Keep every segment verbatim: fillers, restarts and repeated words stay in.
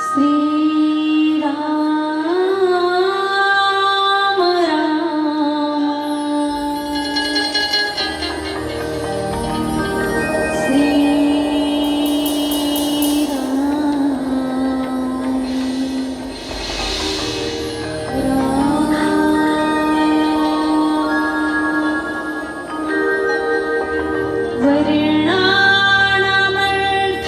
श्री राम राम श्री राम राम। वर्णानामर्थ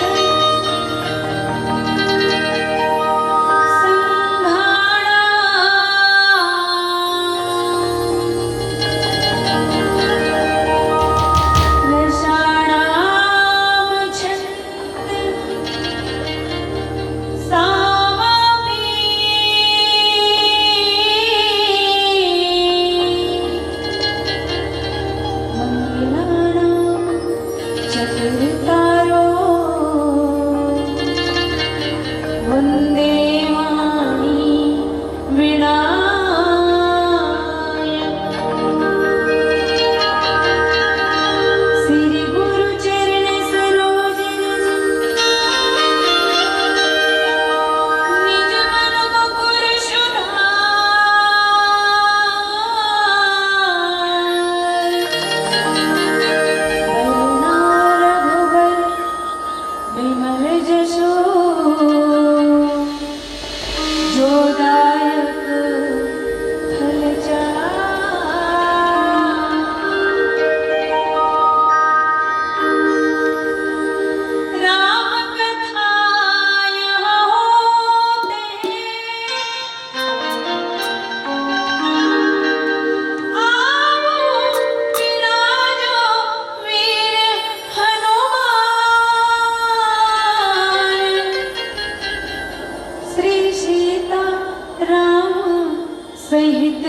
संघाणां रसाणां छन्द सामपि मङ्गलानां चतुर्तारो वन्दे वाणी विनायक। श्री गुरु चरण सरोज रज निज मन मुकुर सुधार। करुणा रघुबर विमल जसु जो दायक फल चारि। राम कथा यहाँ होत हे, आवो विराजो वीर हनुमान। श्री सीता राम सहित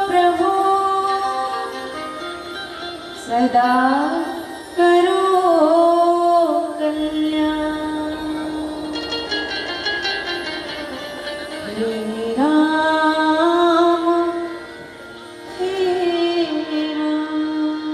प्रभु सदा करो कल्याण। हे राम, हे राम।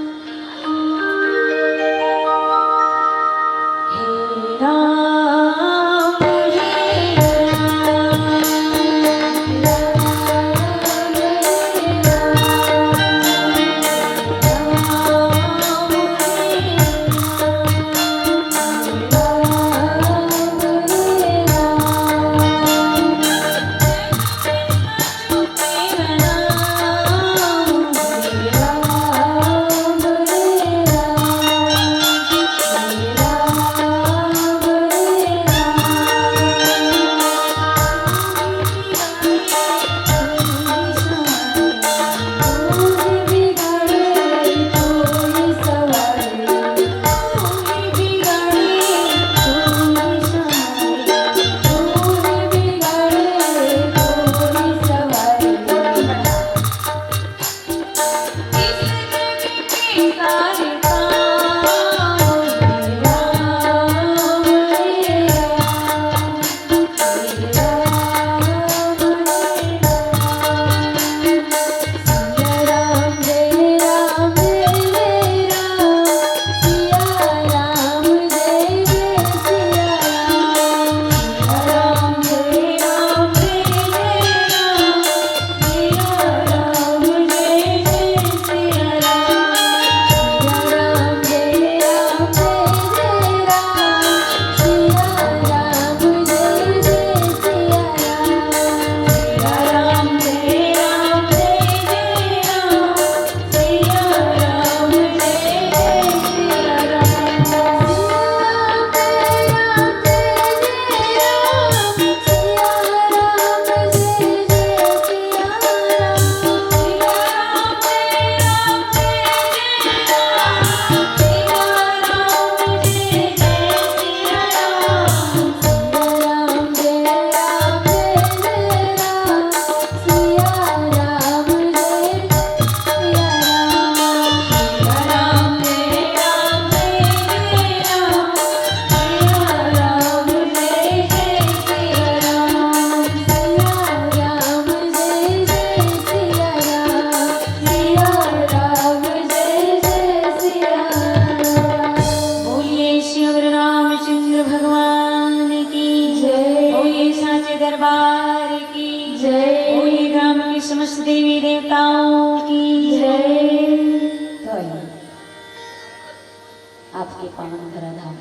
के पावन धराधाम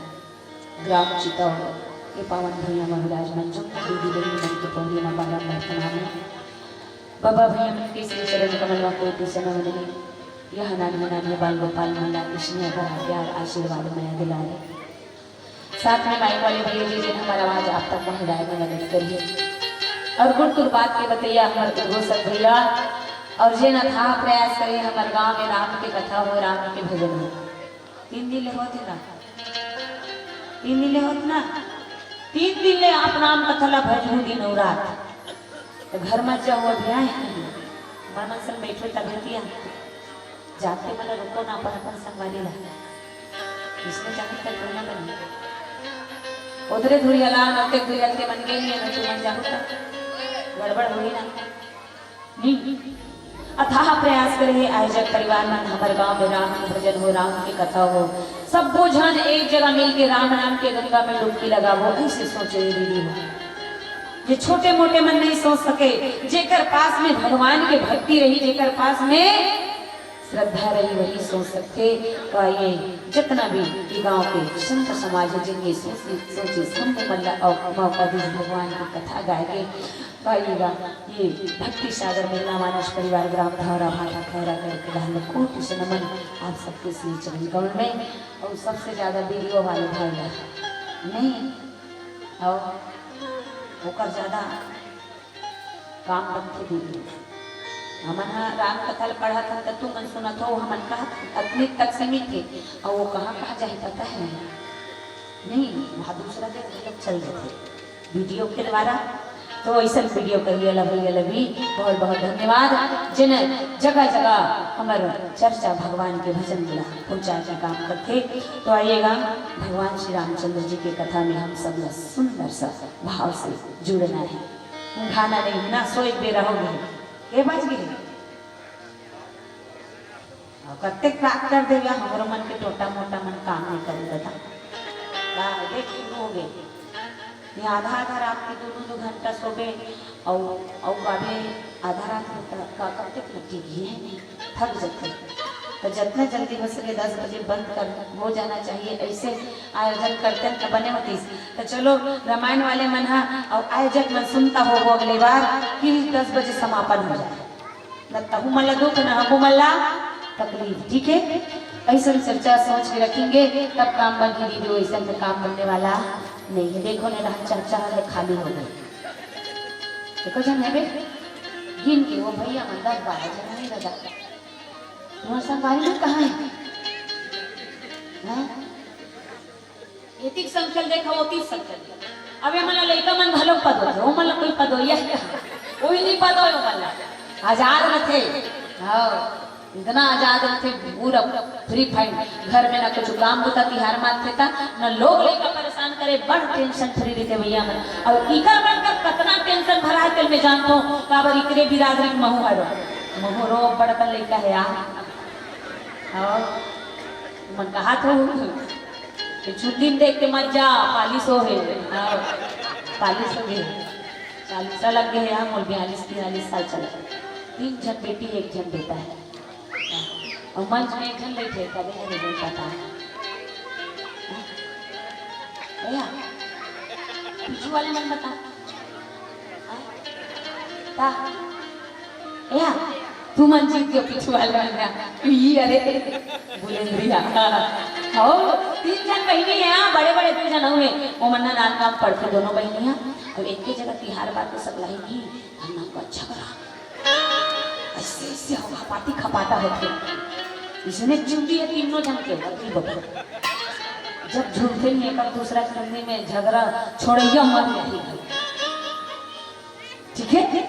ग्राम चितौड़ के पावन भुइयां म विराजमान जुग दीदी बहिनी मन के पौड़ी म बारंबार प्रणाम हे। बबा भैया मन के श्री चरण कमल म कोटि से नमन हे। यह नान्हे नान्हे बाल गोपाल मन ला स्नेह भरा प्यार आशीर्वाद मया दुलार हे। साथ में माइक वाले भैया जी जिन हमर आवाज आप तक पहुंचाए में मदद करिए। और गुण गुण बात के बतैया हमर उद्घोषक भैया और जेन अथाह प्रयास करे हमर गांव में राम के कथा हो, राम के भजन हो। तीन दिन ले होत हे ना, तीन दिन ले होत ना, तीन दिन ले आप राम कथा ला भजहू दिन अउ रात। तो घर मत जाओ, अभी आए हैं। मन मन संग बैठो, तब हटिया। जाते मन रुको ना, अपन अपन संगवारी ला। इसमें जाने का कोई ना बने। उधरे धुरिया ला, नते धुरिया के मन गए नहीं है, ना तू मन जाओ तो गड़बड़ होई ना। नहीं। अथाह प्रयास करे हे आयोजक परिवार मन, हमर गांव में राम के भजन हो, राम के कथा हो, सब्बो झन एक जगह मिल के राम नाम के गंगा में डुबकी लगाबो, ऐसे सोचे हे दीदी हो। जे छोटे मोटे मन नहीं सोच सके, जेकर पास में भगवान के भक्ति रही, जेकर पास में श्रद्धा रही, वही सोच सकथे। तो आइए, जितना भी ये गांव के संत समाज हे, जिन ये सोची, सोची संत मन ला अउ मौका दीस भगवान की कथा गाए के। तो आइएगा, ये भक्ति सागर महिला मानस परिवार ग्राम धौरा भाटा खैरा करके रहल कोटि से नमन आप सबके श्री चरण कमल में। और सबसे ज्यादा वीडियो वाले भाई ला नहीं, और ओकर ज्यादा काम बनथे दीदी। हमन ह राम कथा ल पढ़त हन त तुमन सुनत हो, हमन कहत हन, अतने तक सीमित हे। अउ वो कहाँ कहाँ जाही पता है? नहीं, वहाँ दूसरा जगह घलक चल देथे वीडियो के द्वारा। तो ऐसन वीडियो करिए ला भैया ला भी बहुत बहुत धन्यवाद, जिन जगह जगह हमर चर्चा भगवान के भजन ला पहुँचाए के काम करथे। तो आइएगा, भगवान श्री रामचंद्र जी के कथा में हम सब ला सुंदर सा भाव से जुड़ना है। ऊँघाना नहीं ना, सोए बेरा हो गे, के बज गे। अउ कतेक रात कर देगा, हमरो मन के टोटा मोटा मन काम नहीं करे दादा। का देख शुरू हो गे। ये आधा आधा रात के दो दो घंटा सोबे, अउ अउ बाबे आधा रात में का, का कतेक लग टीवी हे नहीं, थक जथे। तो जितना जल्दी हो सके दस बजे बंद कर हो जाना चाहिए। ऐसे आयोजन करते हैं तो बने होतीस। तो चलो, रामायण वाले मन हा अउ आयोजक मन सुनता हो, हो अगले बार कि दस बजे समापन हो जाए। न तहु मन ला दुख, न हमू मन ला तकलीफ, ठीक है? ऐसन चर्चा सोच के रखेंगे, तब काम बनही दीदी, वैसन में काम बनने वाला नहीं है। देखो ने, रहा चर्चा वाले खाली हो गए। देखो जन है बे, गिन के वो भैया मन दस बारह जन है दादा। तुम्हारे संगवारी में कहाँ है? हैं? एतिक संख्या ल देखा, ओतिक संख्या ल। अब ये मन लइका मन घलो पदो थे, वो मन कोई पदो ये है। कोई नहीं पदो, वो मन आजाद रथे। हाँ, इतना आजाद रथे, पूरा फ्री फाइन। घर में ना कुछ काम होता, तिहार मात थे ता, ना लोग लइका परेशान करे, बड़ टेंशन फ्री रहिथे भैया मन। अउ इकर मन का कतना टेंशन भरा है, तेल में जानत हो, काबर इकरे बिरादरी के महू हरो। महू रो बड़कन लइका है यार। हाँ, मन कहा था कि चुंदी में देख के मत जा, पालिश हो हे। हाँ, पालिश हो गए। चालीसा लग गए हैं, मोर बयालीस तिरालीस साल चला। तीन झन बेटी, एक झन बेटा है। और मंच में एक झन बैठे, कबे है नहीं पता। भैया, पीछू वाले मन बता। हाँ? ता? या, तुमन जीत के पीछू वाले मन ना। ई अरे, बुलेंद्रिया। हो, तीन झन बहिनी है, हाँ, बड़े बड़े दू झन हुए। वो मन ना नान काम पढ़ते दोनों बहिनी, हाँ। अब एक ही जगह तिहार बात तो सब लाई नहीं, हम नाम का झगड़ा। ऐसे, ऐसे होगा, पाती खपाता होते। इसने चुंदी है तीनों झन के, अगली बबू। जब झूठे नहीं एक दूसरा के चुंदी में झगड़ा, छोड़ैया मर जाही। ठीक है,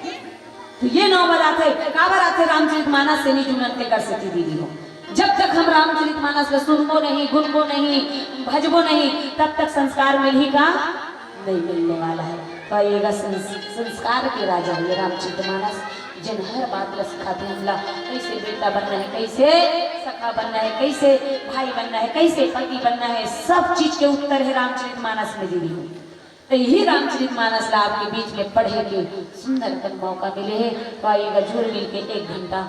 तो ये नौबत आथे, काबर आथे रामचरित मानस से नहीं जुड़न ते कर सती दीदी हो। जब तक हम रामचरित मानस को सुनबो नहीं, गुनबो नहीं, भजबो नहीं, तब तक संस्कार मिलही का? नहीं मिलने वाला है। तो आइएगा संस-, संस्कार के राजा ये रामचरित मानस, जिन हर बात ला सिखाथे हमला, कैसे बेटा बनना है, कैसे सखा बनना है, कैसे भाई बनना है, कैसे पति बनना है, सब चीज के उत्तर है रामचरित मानस में दीदी हो। तो यही रामचरित मानस ला आपके बीच में पढ़े के सुंदर कन मौका मिले है। तो आइएगा, जुड़ मिल के एक घंटा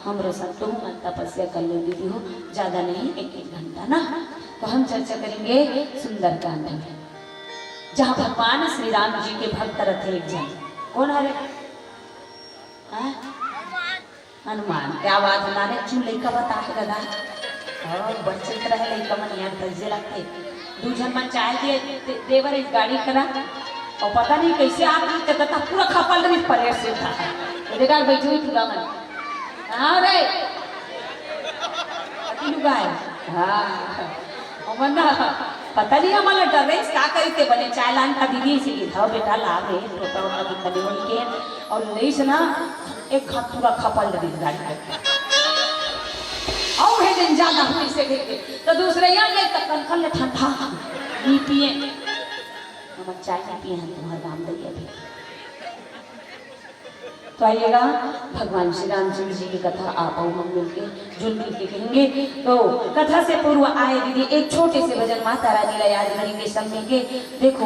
हमरो साथ तुहू मन तपस्या कर लो दीदी हो, ज्यादा नहीं, एक एक घंटा ना। तो हम चर्चा करेंगे सुंदरकांड में, जहाँ भगवान श्री राम जी के भक्त रथे एक झन। कोन हरे? हाँ? हनुमान। क्या बात है, नारे चू लइका बता के दादा। हाँ, बड़ चित्र है लइका मन यार, तइसे लगथे। दू झन मन चाय दिए दे-, देवर इस गाड़ी करा। अउ पता नहीं कइसे आके ते कथा पूरा खपल रहिस परेट से था। ये देखा बैठे हुई पूरा मन। हाँ रे। अति लुगाय। हाँ। हमन ना, पता नहीं हमन ला डर रहिस, का करी ते बने चाय लान का दीदी इसीलिए। "हव बेटा, ला रे, टोटा ओटा भी बने होई के।" अउ लेइस ना, एक हाथ पूरा खपल रहिस गाड़ी के। अउ हे दिन ज्यादा हुई से देखे, तो दूसरे यहाँ ले तक कनखन ले ठंडा, नहीं पिए। हमन चाय नहीं पिए हैं तुम्हारे रामदैया भी। तो आइएगा, भगवान श्री रामचंद्र जी की कथा आप अउ हम मिलके, जुल मिलके कहेंगे। तो कथा से पूर्व आए दीदी, एक छोटे से भजन माता रानी ला याद करेंगे सब मिलके। देखो,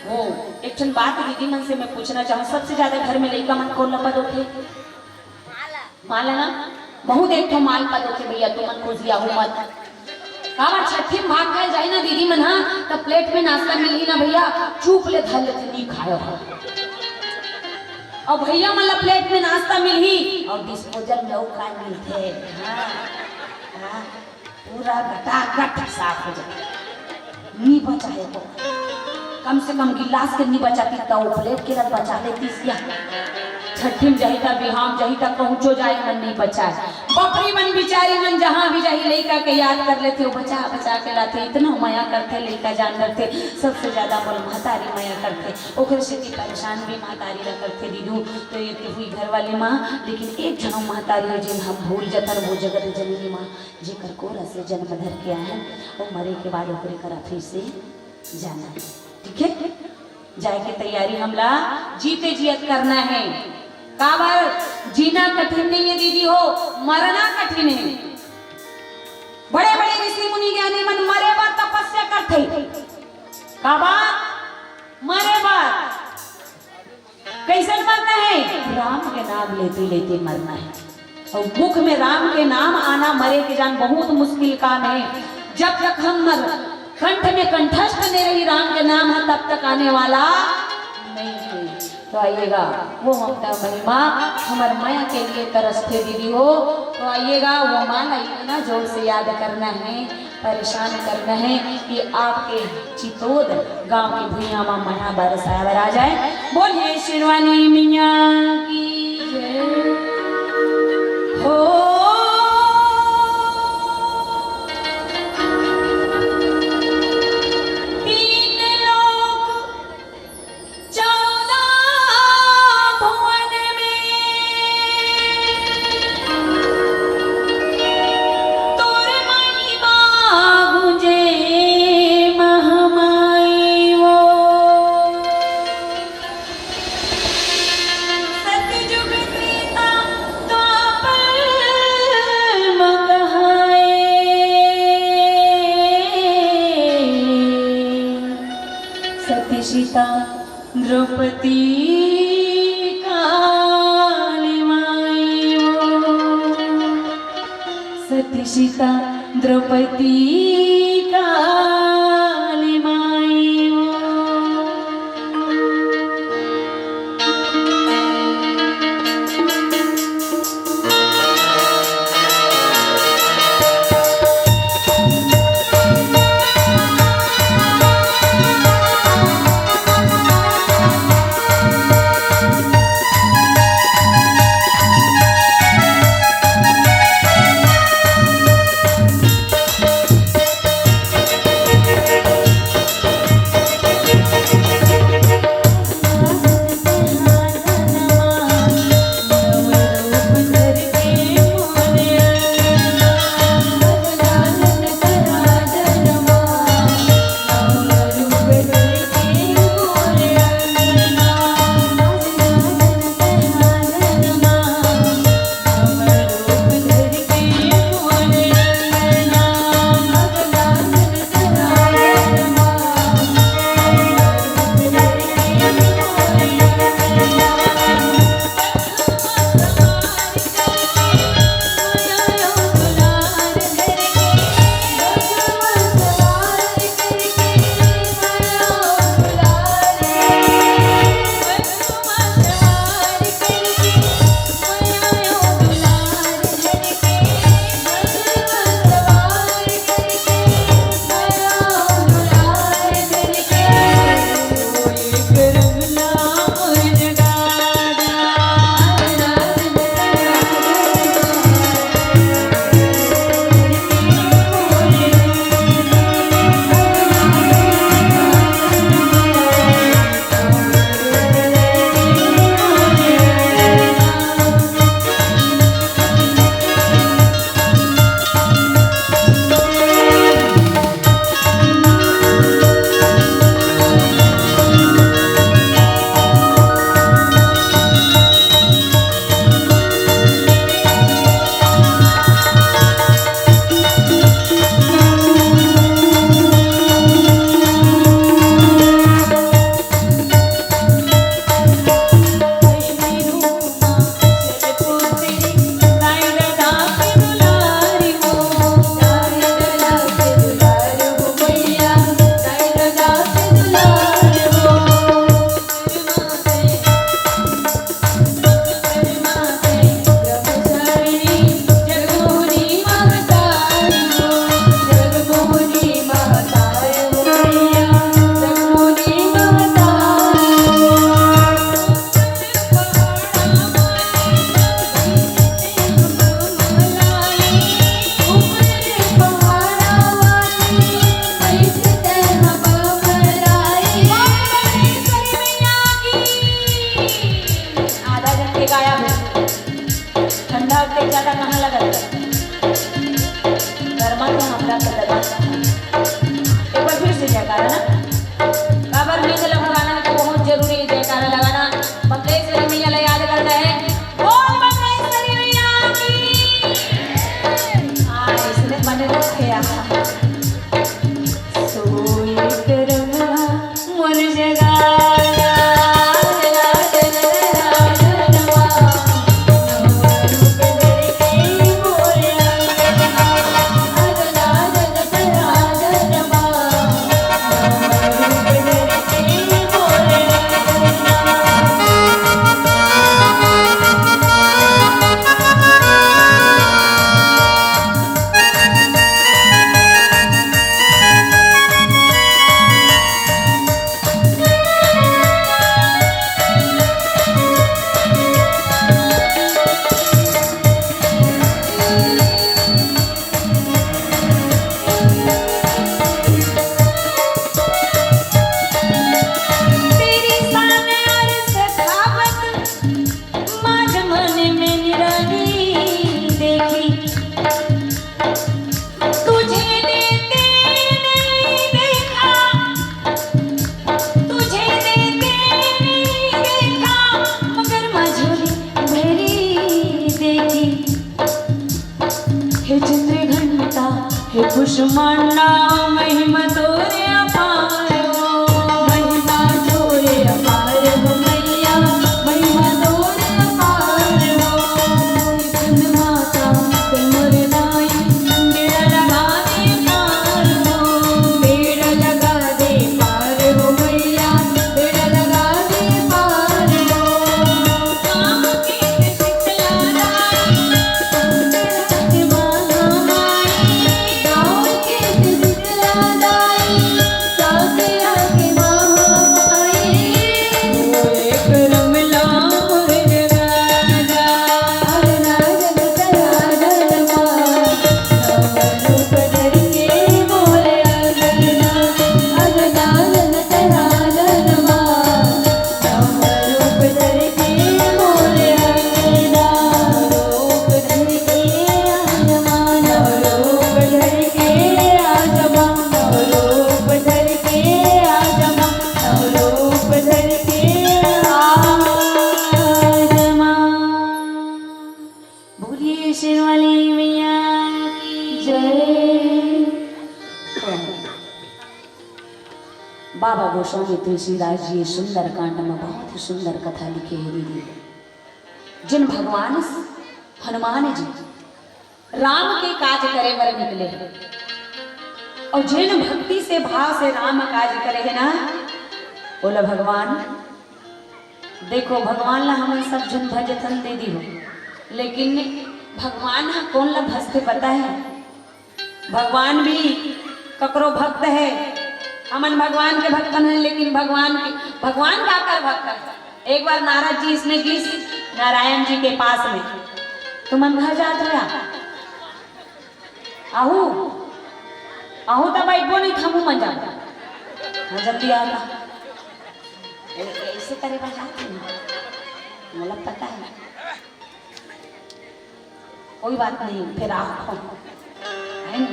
वो एक ठन बात दीदी मन से मैं पूछना चाहूँ, सबसे ज्यादा घर में लइका मन कोन ला पद होथे? माला ना, बहुत एक ठो माल पद होथे भैया, तुमन खुशियाहू मत। काबर छट्ठी में भाग खाए जाए ना दीदी मन, हाँ, त प्लेट में नाश्ता मिलही ना भैया, चुप ले धर लेथे, नी खायो हो। अउ भैया मन ला प्लेट में नाश्ता मिलही, अउ डिस्पोजल में अउ काय मिलथे? हाँ, हाँ, पूरा गटागट साफ हो जाए। नी बचाए को, कम से कम गिलास के नी बचाती, तो प्लेट के रख बचा लेती सिया। छट्ठी में जाही ता, बिहाव जाही ता, पहुंचो जाए मन नहीं बचाए। बपरी मन बिचारी मन जहाँ भी जाही, लइका के याद कर लेथे, वो बचा बचा के लाथे, इतना मया करथे लइका जान करथे। सबसे ज्यादा मोर महतारी मया करथे, ओकरे सेती परेशान भी महतारी ला करथे दीदू। तो ये तो हुई घर वाली माँ, लेकिन एक झन महतारी हो जिन हम भूल जथन, वो जगत जननी माँ, जेकर कोरा से जन्म धर के आए हैं, वो मरे के बाद ओकरे करा फिर से जाना है, ठीक है? जाए के तैयारी हमला जीते जियत करना है। काबर जीना कठिन नहीं है दीदी हो, मरना कठिन है। बड़े बड़े ऋषि मुनि ज्ञानी मन मरे बर तपस्या करथे। काबर? मरे बर। कैसन मरना है? राम के नाम लेते लेते मरना है। अउ मुख में राम के नाम आना मरे के जान बहुत मुश्किल काम है। जब तक हम मर-, कंठ में कंठस्थ नहीं रही राम के नाम है, तब तक आने वाला नहीं है। तो आइएगा, वो ममता महिमा हमर मया के लिए तरसथे दीदी हो। तो आइएगा, वो माला इतना जोर से याद करना है। परेशान करना है कि आपके चितोद गांव की भुइयां मा मया बरसाए बर आ जाए। बोलिए शेरवाली मैया की जय हो। तीन लोक चौदह भुवन में तोर महिमा गूंजे महामाई वो। सतयुग त्रेता द्वापर म कहाए। सती सीता द्रौपदी काली माई वो। सती सीता द्रौपदी काली माई वो। एक बार फिर से जयकारा ना, काबर में से लगा गाना तो बहुत जरूरी है जयकारा लगाना। बमलेश्वरी मैया ला याद करना है। बोल बमलेश्वरी मैया की। हाँ, इसने बने रखे यार। सोए करमवा मोर जगाया, राजन राजनवा। तेरी शान और सखावत माँ जमाने में निराली देखी। तुझे देते नहीं देखा, तुझे देते नहीं देखा, मगर माँ झोली भरी देखी। हे चंद्र घंटा, हे कुष्मांडा, महिमा तोरे अपार हो। महिमा तोरे अपार हो मैया, महिमा तोरे अपार हो। चंद माता, ते मोर दाई, बेड़ा लगा दे पार हो। बेड़ा लगा दे पार हो मैया, बेड़ा लगा दे पार हो। बोलिए शेर वाली मैया की जय। बाबा गोस्वामी तुलसीदास जी सुंदरकांड में बहुत ही सुंदर कथा लिखे हे दीदी। जिन भगवान हनुमान जी राम के काज करे बर निकले हे अउ जिन भक्ति से, भाव से राम काज करे हे ना, बोला भगवान। देखो, भगवान ला हमन सब झन भजथन दीदी हो, लेकिन भगवान ह कोन ला भजथे पता हे? भगवान भी ककरो भक्त हे। हमन भगवान के भक्त हन, लेकिन भगवान के, भगवान काकर भक्त हे? एक बार नारद जी इसने गिस नारायण जी के पास में, तुमन घर जात हो या? आहू, आहू त बइठबो नहीं, थमू मन जाबो। हाँ, जल्दी आओ ना। ए-, ऐसे करे बजाते हैं। मतलब पता है। कोई बात नहीं, फिर आओ। है ना?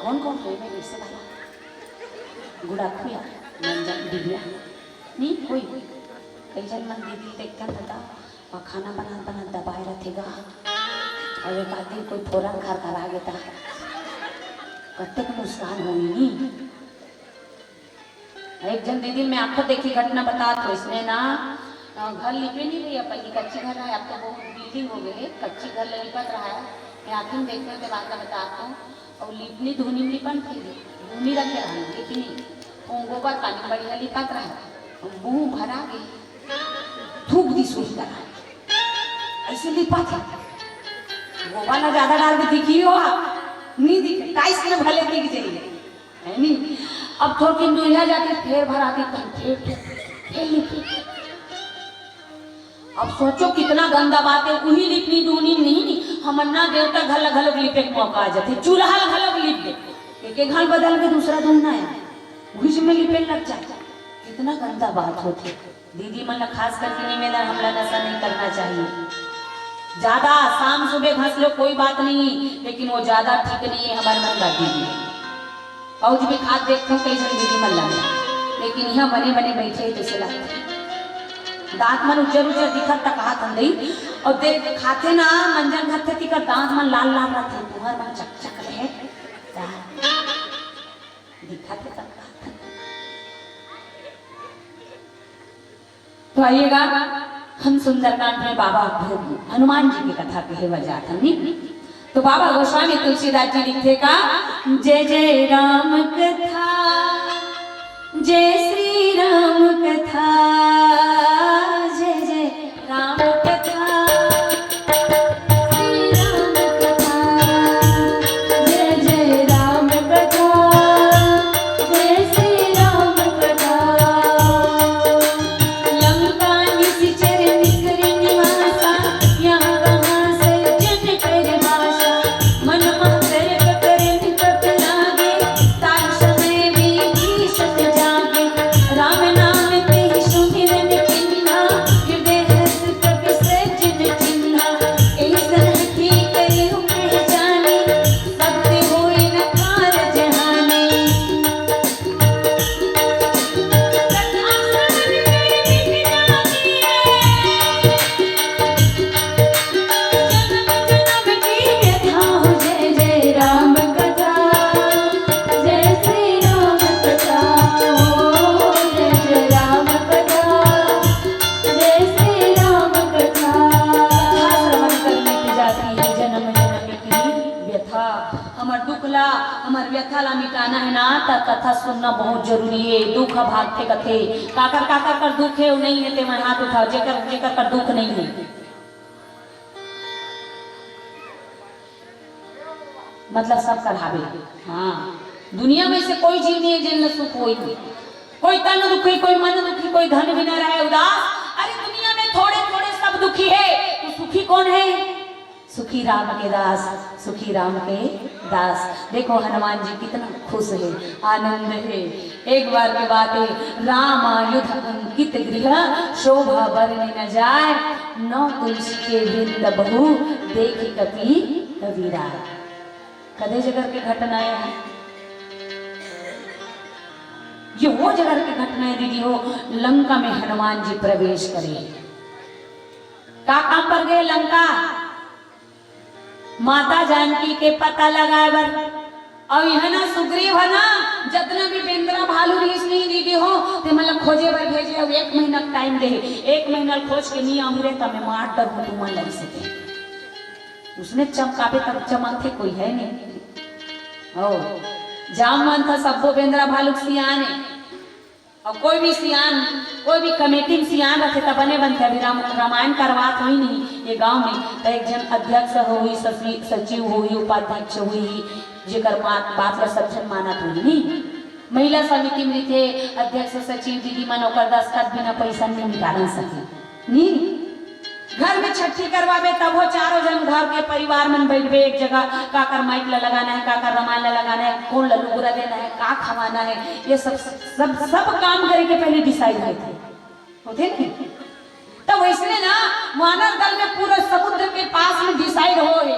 कौन कौन है मेरे रिश्तेदार? गुड़ाखू या, मंजन, दिव्या। नहीं, कोई। कई जन मन दीदी देखथन दादा, अउ खाना बनात बनात दबाए रथे गा। अउ एक आदमी कोई फोरन खरखरा गे ता कतेक नुकसान होही नी। एक झन दीदी मैं आंखों देखी घटना बतात हों, इसने ना, अ, घर लिपे नहीं रही अपन की, कच्ची घर रहा है, अब तो बहुत बिल्डिंग हो गई है, कच्ची घर ले लिपत रहा है। मैं आंखों देखने के बाद बतात हों, अउ लिपनी धूनी में लिपन फिर धूनी रखे रहा लिपनी, वो गोबर पानी बढ़िया लिपत रहा, मुंह भरा गे, थूक दी सुई करा, ऐसे लिपत है। गोबर ना ज्यादा डाल के दिखी हो आप, नहीं दिखे, टाइल्स में भले दिख जाइए। है नी? अब थोड़किन दूरिहा जाके फेर भरा दी, तब फेर, फेर, फेर लिपे। अब सोचो कितना गंदा बात है, उही लिपनी दूनी नहीं, हमर ना देवता घर ला घलोक लिपे के मौका आ जाथे, चूल्हा ला घलोक लिप दे, एक एक घाल बदल के दूसरा दूना है, घुस में लिपे लग जाए, कितना गंदा बात होथे। दीदी मन ला खास करके निवेदन, हमला नशा नहीं करना चाहिए। ज्यादा शाम सुबह घस लो, कोई बात नहीं, लेकिन वो ज्यादा ठीक नहीं है, हमर मन का दीदी। अउ जी भी खात देखथों कई झन दीदी मन ला, लेकिन यहाँ बने बने बैठे हैं जैसे लगते। दांत मन उज्जर उज्जर दिखत तक हाथ हम दई, और देख खाते ना, मंजन खाते तिकर दांत मन लाल लाल रहते, तुहर मन चकचक रहे। दिखत है तब। तो आइएगा, हम सुंदरकांड में बाबा भोग हनुमान जी की कथा कहे बर जात हन। तो बाबा गोस्वामी तुलसीदास जी लिखथे का, जय जय राम कथा, जय श्री राम कथा, जय जय राम कथा, श्री राम कथा, जय जय राम कथा, जय श्री राम कथा। लंका निशिचर निकर निवासा, यहाँ कहाँ सज्जन कर बासा। मन मह गर्व करन कपि लागे, ताहि समय विभीषण जागे। राम नाम तेहि सुमिरन कीन्हा, हृदय हर्ष कपि सज्जन कीन्हा। एहि सन हठी करिउ महि जानी, सब ते होय न कारज हानि। कथा श्रवण करने की जाती है जन्म जन्म की व्यथा। हमर दुख ला, हमर व्यथा ला मिटाना है ना, त कथा सुनना बहुत जरूरी है। दुख ह भागथे कथे, काकर काकर कर दुख है, वो नहीं है, ते मन हाथ उठाओ, जेकर जेकर कर दुख नहीं है। मतलब सब कर हावे। हाँ, दुनिया में से कोई जीव नहीं है जिन ला सुख होई। कोई तन दुखी, कोई मन दुखी, कोई धन बिना रहे उदास। अरे दुनिया में थोड़े थोड़े सब दुखी है, तो सुखी कौन है? सुखी राम के दास, सुखी राम के दास। देखो हनुमान जी कितना खुश है, आनंद है। एक बार के बात है, राम आयुध अंकित गृह, शोभा बरनि न जाय, नौ तुलसी के वृंद बहु, देखि कपि कवि राय। कदे जगर के घटना है, ये वो जगर के घटना है दीदी हो। लंका में हनुमान जी प्रवेश करे, का काम पर गए लंका? माता जानकी के पता लगाए बर। अउ इहाँ ना सुग्रीव है ना, जतना भी बेंदरा भालू रिहिस नहीं दीदी हो, ते मन ला खोजे बर भेजे, अउ एक महीना के टाइम दे, एक महीना खोज के नहीं आहू रे, त मैं मार डरहूँ तुमन ला सके। उसने चमकाबे तब चमकथे, कोई है नहीं। ओ, जामवंत ह सब्बो बेंदरा भालू के सियान है। अउ कोई भी सियान, कोई भी कमेटी में सियान रथे त बने बनथे। अभी राम-, रामायण करवात होई नहीं ये गांव में, त एक झन अध्यक्ष होई, सचि-, सचिव होई, उपाध्यक्ष होई, जेकर बात, बात ला सब झन मानत होई नहीं। महिला समिति में रथे अध्यक्ष, सचिव, दीदी मन ओकर दस्तखत बिना पैसा नहीं निकाल सके। नहीं, घर में छट्ठी करवाबे तब वो चारों झन घर के परिवार मन बैठबे एक जगह, काकर माइक ला लगाना है, काकर रामायण ला लगाना है, कौन ला लुगरा देना है, का खवाना है, ये सब, सब, सब काम करे के पहले डिसाइड होथे, होथे नहीं? तो वैसने ना, वानर दल में पूरा समुद्र के पास में डिसाइड होए।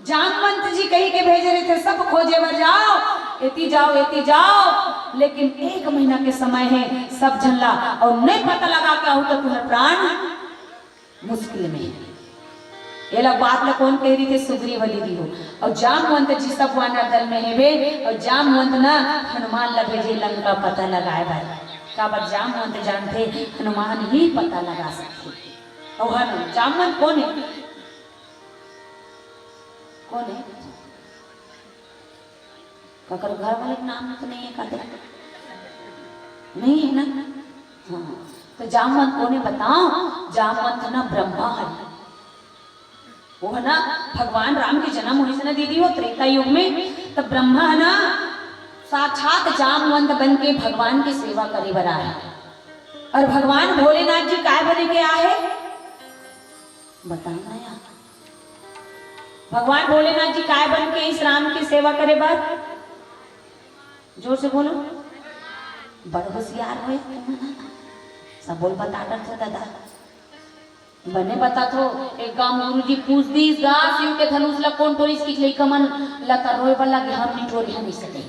जामवंत जी कही के भेजे रहिथे, सब खोजे बर जाओ, एती जाओ, एती जाओ, लेकिन एक महीना के समय है, सब झन ला, अउ नहीं पता लगा के आहू त तुहर प्राण मुश्किल में हे। एला बात ला कौन कह रहिथे? सुग्रीव दीदी हो। अउ जामवंत जी सब वानर दल में हेबे, अउ जामवंत ना हनुमान ला भेजे लंका पता लगाए बर। काबर जामवंत जानथे हनुमान ही पता लगा सकथे। अउ हनु-, जामवंत कौन है? कौन है? काकर घर वाले के नाम तो नहीं है, कादर? नहीं है ना? हाँ, तो जामवंत कौन है बताओ? जामवंत ना ब्रह्मा है। वो है ना, भगवान राम के जन्म होइस ना दीदी, वो त्रेता युग में, तो ब्रह्मा है ना, साक्षात जामवंत बन के भगवान की सेवा करे बर आए। और भगवान भोलेनाथ जी काय बने के आए? बताओ ना यार, भगवान भोलेनाथ जी काय बन के आइस राम की सेवा करे बर? जोर से बोलो। बड़ होशियार हो तुम, सब बोल बता डरथे दादा। बने बतात हो, एक गांव गुरुजी पूछ दीस, "गा, शिव के धनुष ला कोन टोरिस?" कि लइका मन ला त रोए बर लगे, "हम नहीं टोरे हन," अइसे कहिस।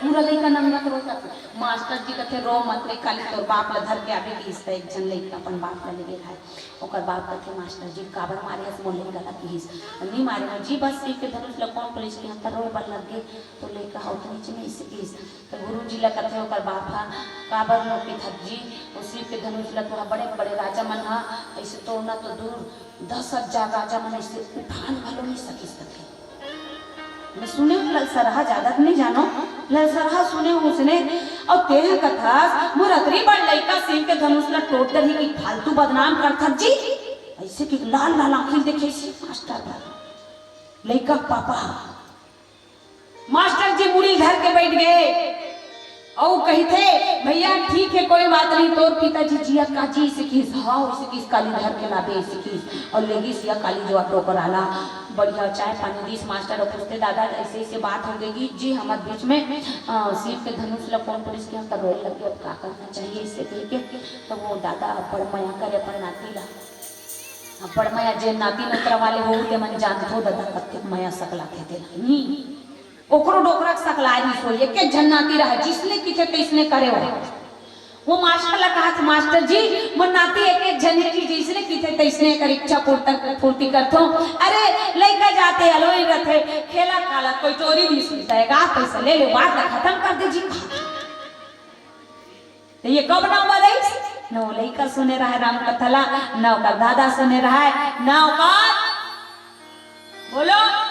पूरा लइका नंगत रोए कथे। मास्टर जी कथे, "रो मत रे, काली तोर बाप ला धर के आबे," किहिस। त एक झन लइका अपन बाप ला लेगे खाए। ओकर बाप कथे, "मास्टर जी, काबर मारे हस मोर लइका ला?" किहिस। "नहीं मारे हो जी, बस शिव के धनुष ला कोन टोरिस कि हम त रोए बर लग गे, तो लइका ह उतनीच में अइसे किहिस।" त गुरु जी ला कथे ओकर बाप ह, "काबर नो किथस जी, ओ शिव के धनुष ला तो बड़े बड़े राजा मन ह अइसे तोड़ना तो दूर, दस हजार राजा मन अइसे उठान घलो नहीं सकिस," कथे। मैं सुने हूँ ललसरहा, ज्यादा तो नहीं जानो, ललसरहा सुने हूँ उसने। और तेह कथस, "मोर अतरी बड़ लइका शिव के धनुष ला टोर डरही कि फालतू बदनाम करथस जी," अइसे कि लाल लाल आँखी देखे से मास्टर बर। लइका के पापा ह। मास्टर जी मुड़ी धर के बैठ गए। अउ कहिथे, "भैया ठीक है, कोई बात नहीं, तोर पिताजी जियत का जी?" अइसे किहिस, "हाँ," अइसे किहिस, "काली धर के लाबे," अइसे किहिस। अउ लेगिस या काली जुआर डोकरा ला, बढ़िया चाय पानी दीस। मास्टर अउ पूछथे, "दादा, अइसे अइसे बात हो गे जी हमर बीच में, अ, शिव के धनुष ला कोन टोरिस कि हम त रोए लग गे, अब का करना चाहिए?" अइसे कहिके। त वो दादा अब्बड़ मया करे अपन नाती ला, अब्बड़ मया। जे नाती नोतरा वाले हो, ते मन जानथो दादा, कतेक मया सकलाथे तेला। हम्म। ओकरो डोकरा के सकलाय रिहिस होही, एक एक झन नाती रहय, जइसने किथे तइसने करे हो। वो मास्टर ला कहत, "मास्टर जी, मोर नाती एक एक झन हे जी, जइसने किथे तइसने एकर इच्छा पूर्ति, पूर्ति करथों।" अरे, लइका जाते अलोई रथे, खेला काला कोई टोरी दिस, त एगा पैसा ले ले, बात ला खतम कर दे जी। त ये कब नौबा दइस? न वो लइका सुने रहय राम कथा ला, न ओकर दादा सुने रहय, न ओकर, बोलो,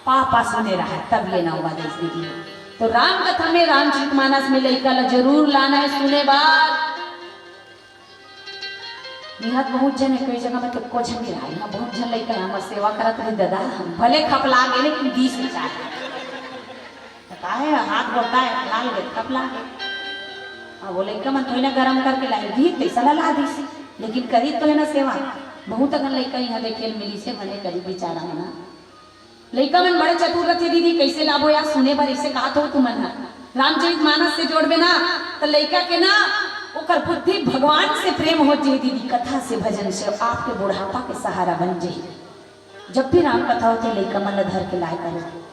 पापा सुने रहय, तब ये नौबा दइस दीदी। तो राम कथा में, रामचरित मानस में लइका ला जरूर लाना हे सुने बर। इहाँ बहुत झन हे, कई जगह में तो एको झन नहीं रहय, इहाँ बहुत झन लइका हे, हमर सेवा करत रहे दादा, भले खपला गे, लेकिन दीस हे चाय। त काहे हाथ गोड़ ताय लाल गे, खपला गे। अब वो लइका मन थोड़ी ना गरम करके लाही, दीस तइसन ला दीस, लेकिन करी तो हे ना सेवा। बहुत अकन लइका इहाँ देखे ल मिलिस हे, भले करी बिचारा मन ना। लइका मन बड़े चतुर रथे दीदी, कइसे लाबो यार सुने बर, अइसे कहत हो तुमन ह। रामचरित मानस से जोड़बे ना, त लइका के ना ओकर बुद्धि भगवान से प्रेम हो जाही दीदी, कथा से, भजन से, आपके बुढ़ापा के सहारा बन जाही। जब भी राम कथा होथे, लइका मन ला धर के लाय करो।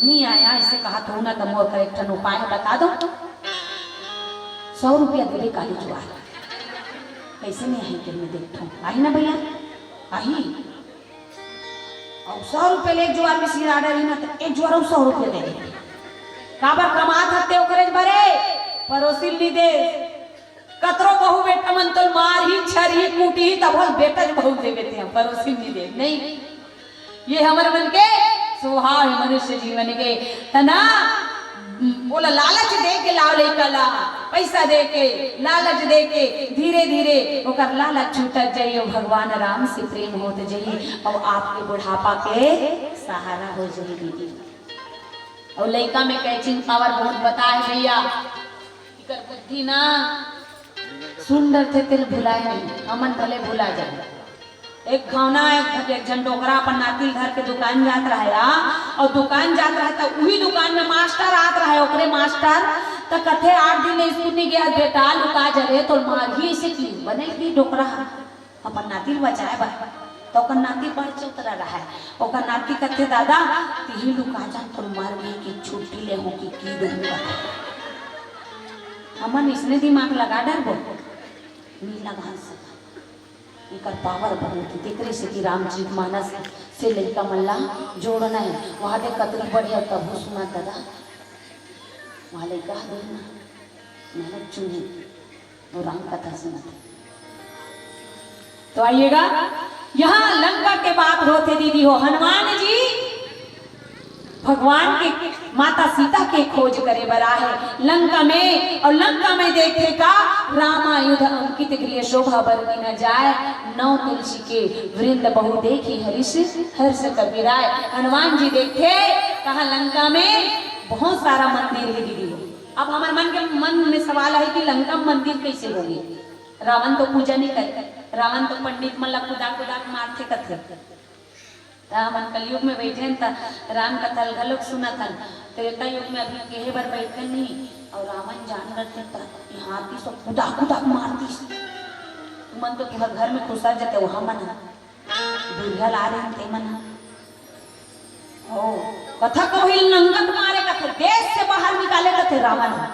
नी आय अइसे कहत हो ना, त मोर कर एक ठन उपाय हे, बता दो। सौ रुपया देबे काली जुआर। कइसे नहीं आही तेन में देखथों। आही ना भैया? आही। अउ सौ रुपया ले एक जुआर में सिर आडर ही ना, त एक जुआर अउ सौ रुपया दे दे। काबर कमात हते ओकरे बरे? परोसिल नी दे। कतरो बहू बेटा मन तोल मारही, छरही, कूटही, तब होल बेटा जो बहू देबे ते हम, परोसिन नी दे। नहीं, ये हमर मन के स्वभाव हे मनुष्य जीवन के, है ना? बोला लालच दे के लाव लइका ला, पैसा दे के, लालच दे के, धीरे धीरे ओकर लालच छूटत जाही, अउ भगवान राम से प्रेम होत जाही, अउ आपके बुढ़ापा के सहारा हो जाही दीदी। अउ लइका में कैचिंग पावर बहुत बता हे भैया। एकर बुद्धि ना सुन डरथे तेल भुलाय नहीं, हमन भले भुला जाए। एक घाव ना एक, एक झन डोकरा अपन नाती ल धर के दुकान जात रहय, आ, अउ दुकान जात रहय त उही दुकान में मास्टर आत रहय, ओकरे मास्टर त कथे, "आठ दिन ले स्कूल नहीं गया बेटा, लुका जरे तो मारही अइसे की बने की डोकरा ह।" अपन नाती ल बचाए बर। त ओकर नाती बड़ चतुरा रहय। ओकर नाती कथे, "दादा, तिही लुका जा, तोर मर गे कि छुट्टी ले हो कि की दूंगा।" हमन इसने दिमाग लगा डरबो, नी लगा सकन। एकर पावर बहुत हे। तेकरे सेती रामचरित मानस से लइका मन ला जोड़ना हे। वहाँ दे कतरी बढ़िया तभो सुना दादा। वहाँ लइका ह दे ना, मेहनत चुने। वो राम कथा सुनत हे। तो आइएगा, यहाँ लंका के बात होथे दीदी हो, हनुमान जी भगवान के माता सीता के खोज करे बर आहे लंका में, अउ लंका में देखे का, "रामायुध अंकित गृह शोभा बरनि न जाय, नौ तुलसी के वृंद बहु देखि हरिष हर्ष कपिराय।" हनुमान जी देखे कहाँ लंका में बहुत सारा मंदिर हे दीदी हो। अब हमर मन के, मन में सवाल आहे कि लंका में मंदिर कइसे होगे? रावण तो पूजा नहीं करे, रावण तो पंडित मन ला कुदा कुदा के मारथे कथे। त हमन कलयुग में बइठे हन, त राम कथा ल घलोक सुनत हन। त्रेता युग में अभी केहे बर बइठे नहीं, अउ रावण जान डरथे, त हाथी सब कुदा कुदा के मारतिस। तुमन तो तुहर घर में खुसर जते, वहां मन ह दूरिहा ला रहे हैं, ते मन ह। ओ, कथा कोहिल नंगत मारे कथे, देश से बाहर निकाले कथे रावण ह।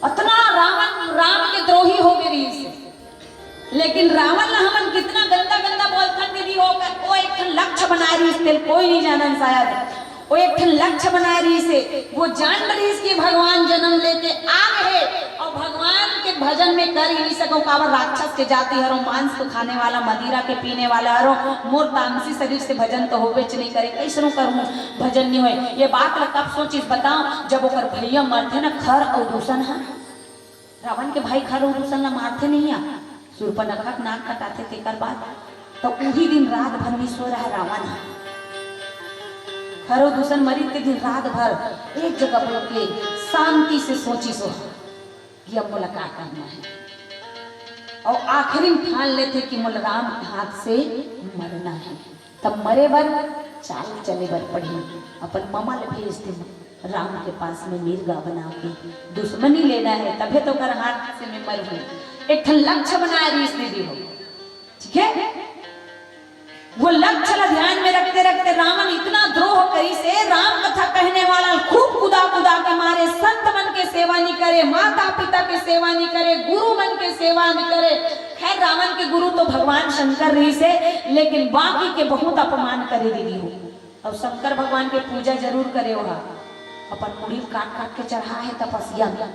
अतना रावण राम के द्रोही हो गए रहिस हे। लेकिन रावण ला हमन कितना गंदा गंदा बोलथन दीदी, हो, वो एक ठन लक्ष्य बनाए रहिस, तेल कोई नहीं जानन शायद। वो एक ठन लक्ष्य बनाए रहिस हे, वो जान रहिस कि भगवान जन्म लेके आ गए हे और भगवान के भजन में कर ही नहीं सको, काबर राक्षस के जाति हरो, मांस तो खाने वाला, मदिरा के पीने वाला हरो, मोर तामसी शरीर से भजन तो होबेच नहीं करे, कैसनो करूँ भजन नहीं होए। ये बात ला कब सोचिस बताओ, जब ओकर भैया मरथे ना खर और दूषण ह, रावण के भाई खर और दूषण ला मारथे नहीं आ, सूर्पनखा के नाक कटाथे तेकर बाद, तो उही दिन रात भर नहीं सोए रहा रावण ह। खर और दूषण मरी ते दिन रात भर एक जगह बैठ के शांति से सोचिस ओ कि अब मोला का करना है। और आखिरी में ठान लेथे कि मोला राम के हाथ से मरना है। तब मरे बर चाल चले बर पड़ही। अपन ममा ले भेज दे राम के पास में मिर्गा बना के, दुश्मनी लेना है, तभे तो ओकर हाथ से मैं मरहूं। एक ठन लक्ष्य बनाए रहिस दीदी हो, ठीक है? वो लक्ष्य ला ध्यान में रखते रखते रावण इतना द्रोह करिस हे, राम कथा कहने वाला खूब कुदा कुदा के मारे, संत मन के सेवा नहीं करे, माता पिता के सेवा नहीं करे, गुरु मन के सेवा नहीं करे। खैर, रावण के गुरु तो भगवान शंकर रहिस हे, लेकिन बाकी के बहुत अपमान करे दीदी हो। और शंकर भगवान के पूजा जरूर करे, ओहा अपन मुड़ी काट काट के चढ़ा है तपस्या में।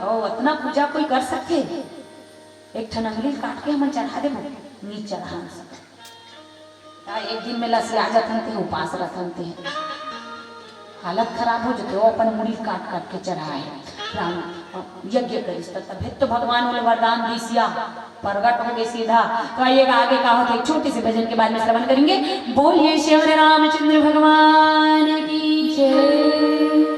ओ, अतना पूजा कोई कर सकथे? एक ठन अंगली काट के हमन चढ़ा देबो, नी चढ़ा सकत। का एक दिन में लसिया जाथन ते, उपास रथन ते, हालत खराब हो जते, वो अपन मुड़ी काट काट के चढ़ाए। राम यज्ञ करिस त तभे तो भगवान ओला वरदान दिस या प्रगट हो गए सीधा। तो आइएगा, आगे का होता है, एक छोटे से भजन के बाद में श्रवण करेंगे। बोलिए श्री हरि रामचंद्र भगवान की जय।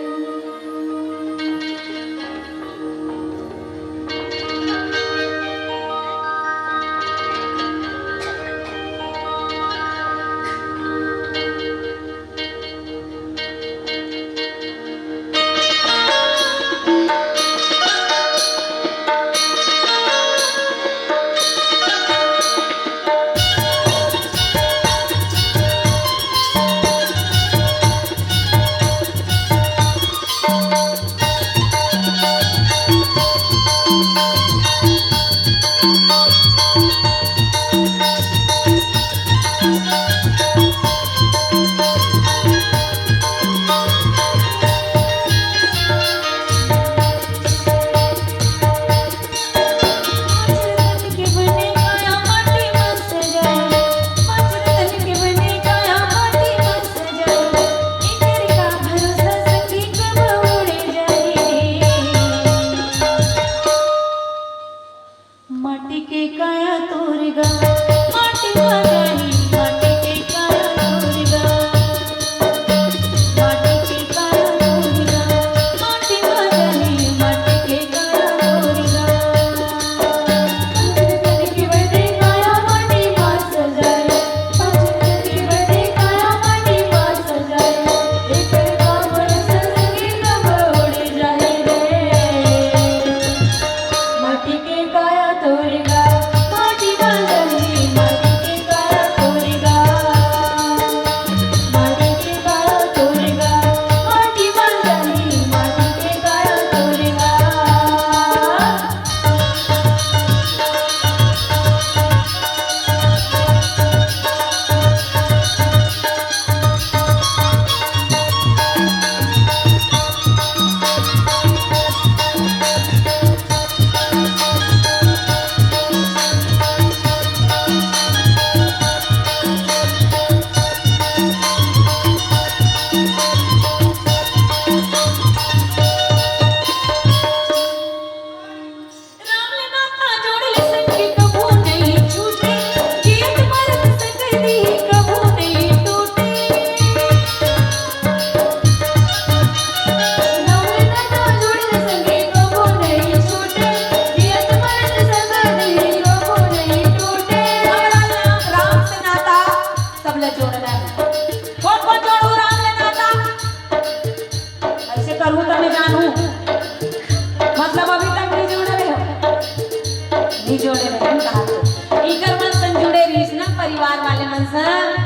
मन सन,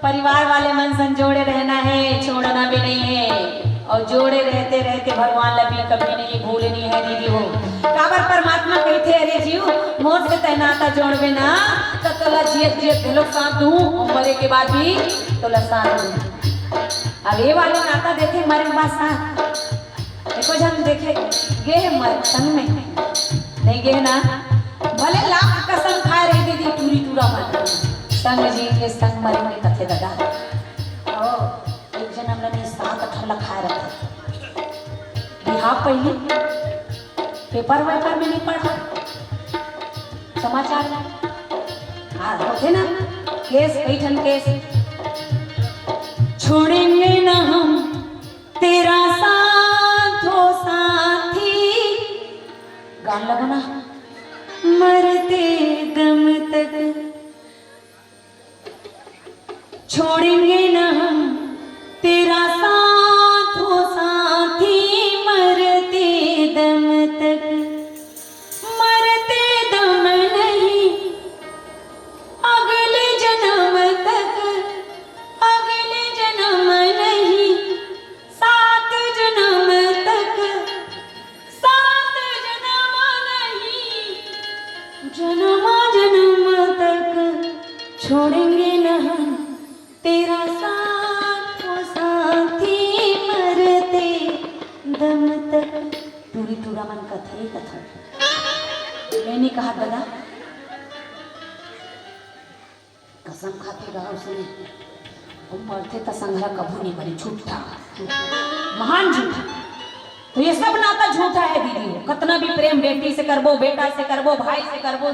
परिवार वाले मन सन जोड़े रहना हे, छोड़ना भी नहीं हे। अउ जोड़े रहते रहते भगवान ला भी कभी नहीं भूलनी हे दीदी हो। काबर परमात्मा कहिथे, "अरे जीव, मोर से तैं नाता जोड़बे ना, त तोला जियत जियत घलोक साथ दूं, अउ मरे के बाद भी तोला साथ दूं।" अब ये वाला नाता देथे मरे के बाद साथ। एको झन देखे गे हे मर संग में, नहीं गे ना। भले लाख कसम खाए रही दीदी, टूरी टूरा मन संग जी के संग मरे में कथे ददा। ओ, एक जन हमला नहीं सात अठारह ला खाए रहते। बिहाव पहली पेपर वेपर में नहीं पढ़ा, समाचार में। हाँ, होथे ना, केस, कई ठन केस। छोड़ेंगे ना हम तेरा साथ हो साथी, गान लगो ना, मरते दम तक। छोड़ेंगे ना हम तेरा साथ हो साथी, मरते दम तक, मरते दम नहीं, अगले जन्म तक, अगले जन्म नहीं, सात जन्म तक, सात जन्म नहीं, जन्म जन्म तक छोड़ेंगे न हम तेरा साथ, ओ साथी, मरते दम तक। टूरी टूरा मन कथे कथे, मैं नहीं कहा ददा। कसम खाथे गा उसने, वो मरथे त संघरा कभू नहीं मरे, झूठा, महान झूठा। तो ये सब नाता झूठा है दीदी हो। कितना भी प्रेम बेटी से करबो, बेटा से करबो, भाई से करबो,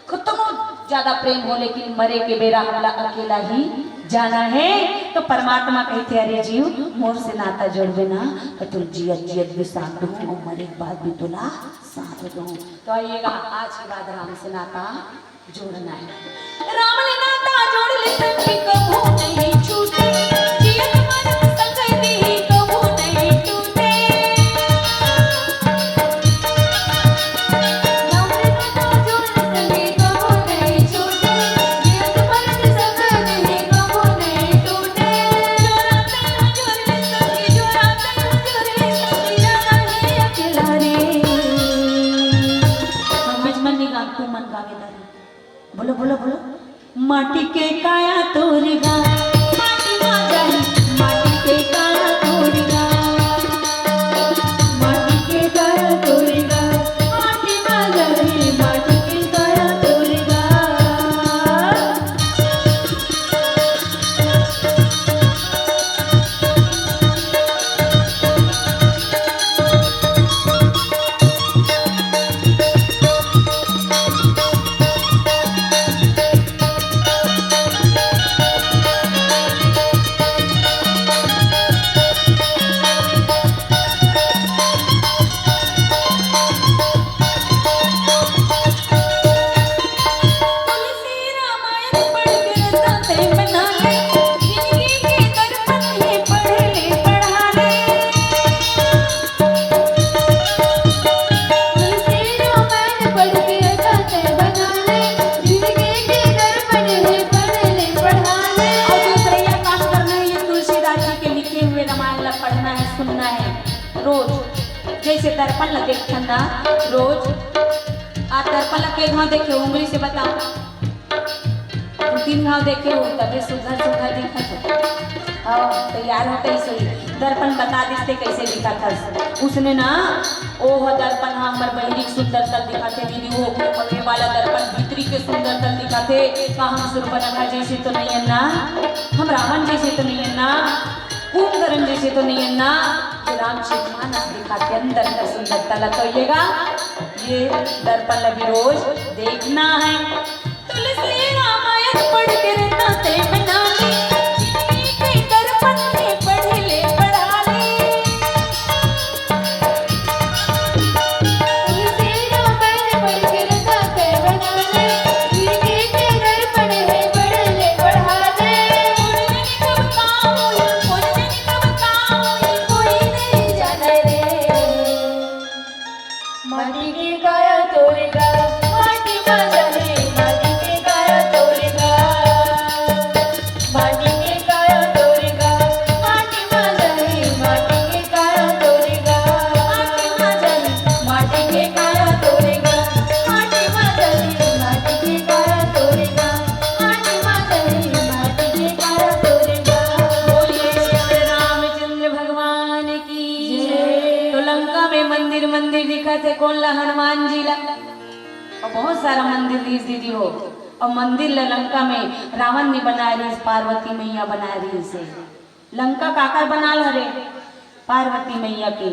कितनो ज्यादा प्रेम हो, लेकिन मरे के बेरा हमला अकेला ही जाना है। तो परमात्मा कहिथे, "अरे जीव, मोर से नाता जोड़बे ना, तो तोर जियत जियत भी साथ दूं, और मरे के बाद भी तोला साथ दूं।" तो आइएगा, आज के बाद राम से नाता जोड़ना है। राम ले नाता जोड़ ले संगी कभू नहीं छूटे, जियत मरत संग दी कभू नहीं टूटे। राम ले नाता जोड़ ले संगी कभू नहीं छूटे, जियत मरत संग दी कभू नहीं टूटे। जो राम ले जोड़ ले संगी, जो राम ले जोड़ ले संगी, जाना है अकेला रे। हम बीच मन नहीं गा, तू मन गावे दारी। बोलो, बोलो, बोलो। माटी के काया तोर गा, माटी मा जाही, माटी के काया तोर गा, माटी के काया तोर गा, माटी मा जाही, माटी के काया तोर गा। और दूसरे यह काम करना है, ये तुलसीदास जी के लिखे हुए रामायण ला पढ़ना है, सुनना है रोज। जैसे दर्पण ला देखथन ना रोज, आ दर्पण ला के घाव देखे, उंगली से बताओ, दू तीन घाव देखे हो, तबे सुघर सुघर दिखत हो। हाँ, तैयार हो कैसे ही। दर्पण बता दिस ते कैसे दिखत हस। उसने ना, ओह दर्पण हा हमर बहिरी के सुंदरता दिखाथे दीदी हो, और ये वाला दर्पण भीतरी के सुंदरता दिखाथे। का हम सूर्पनखा जैसे तो नहीं है ना, हम रावण जैसे तो नहीं है ना, कुंभकर्ण जैसे तो नहीं है ना, ये रामचरित मानस दिखाथे अंदर का सुंदरता। लतोइएगा, ये दर्पण ला भी रोज देखना है। तुलसी रामायण पढ़ के रहता ते बना ले, जिंदगी के दर्पण में पढ़ ले, पढ़ा ले। तुलसी रामायण पढ़ के रहता ते बना ले, जिंदगी के दर्पण में पढ़ ले, पढ़ा ले। उलझन कब का होई, उलझन कब का होई, कोई नहीं जाने रे। माटी के काया तोर गा, माटी मा जाही, माटी के काया कोन ला? हनुमान जी ला। अउ बहुत सारा मंदिर रिहिस दीदी हो। अउ मंदिर ला लंका में रावण नइ बनाय रिहिस, पार्वती मैया बनाय रिहिस हे। लंका काकर बनाल हरे? पार्वती मैया के।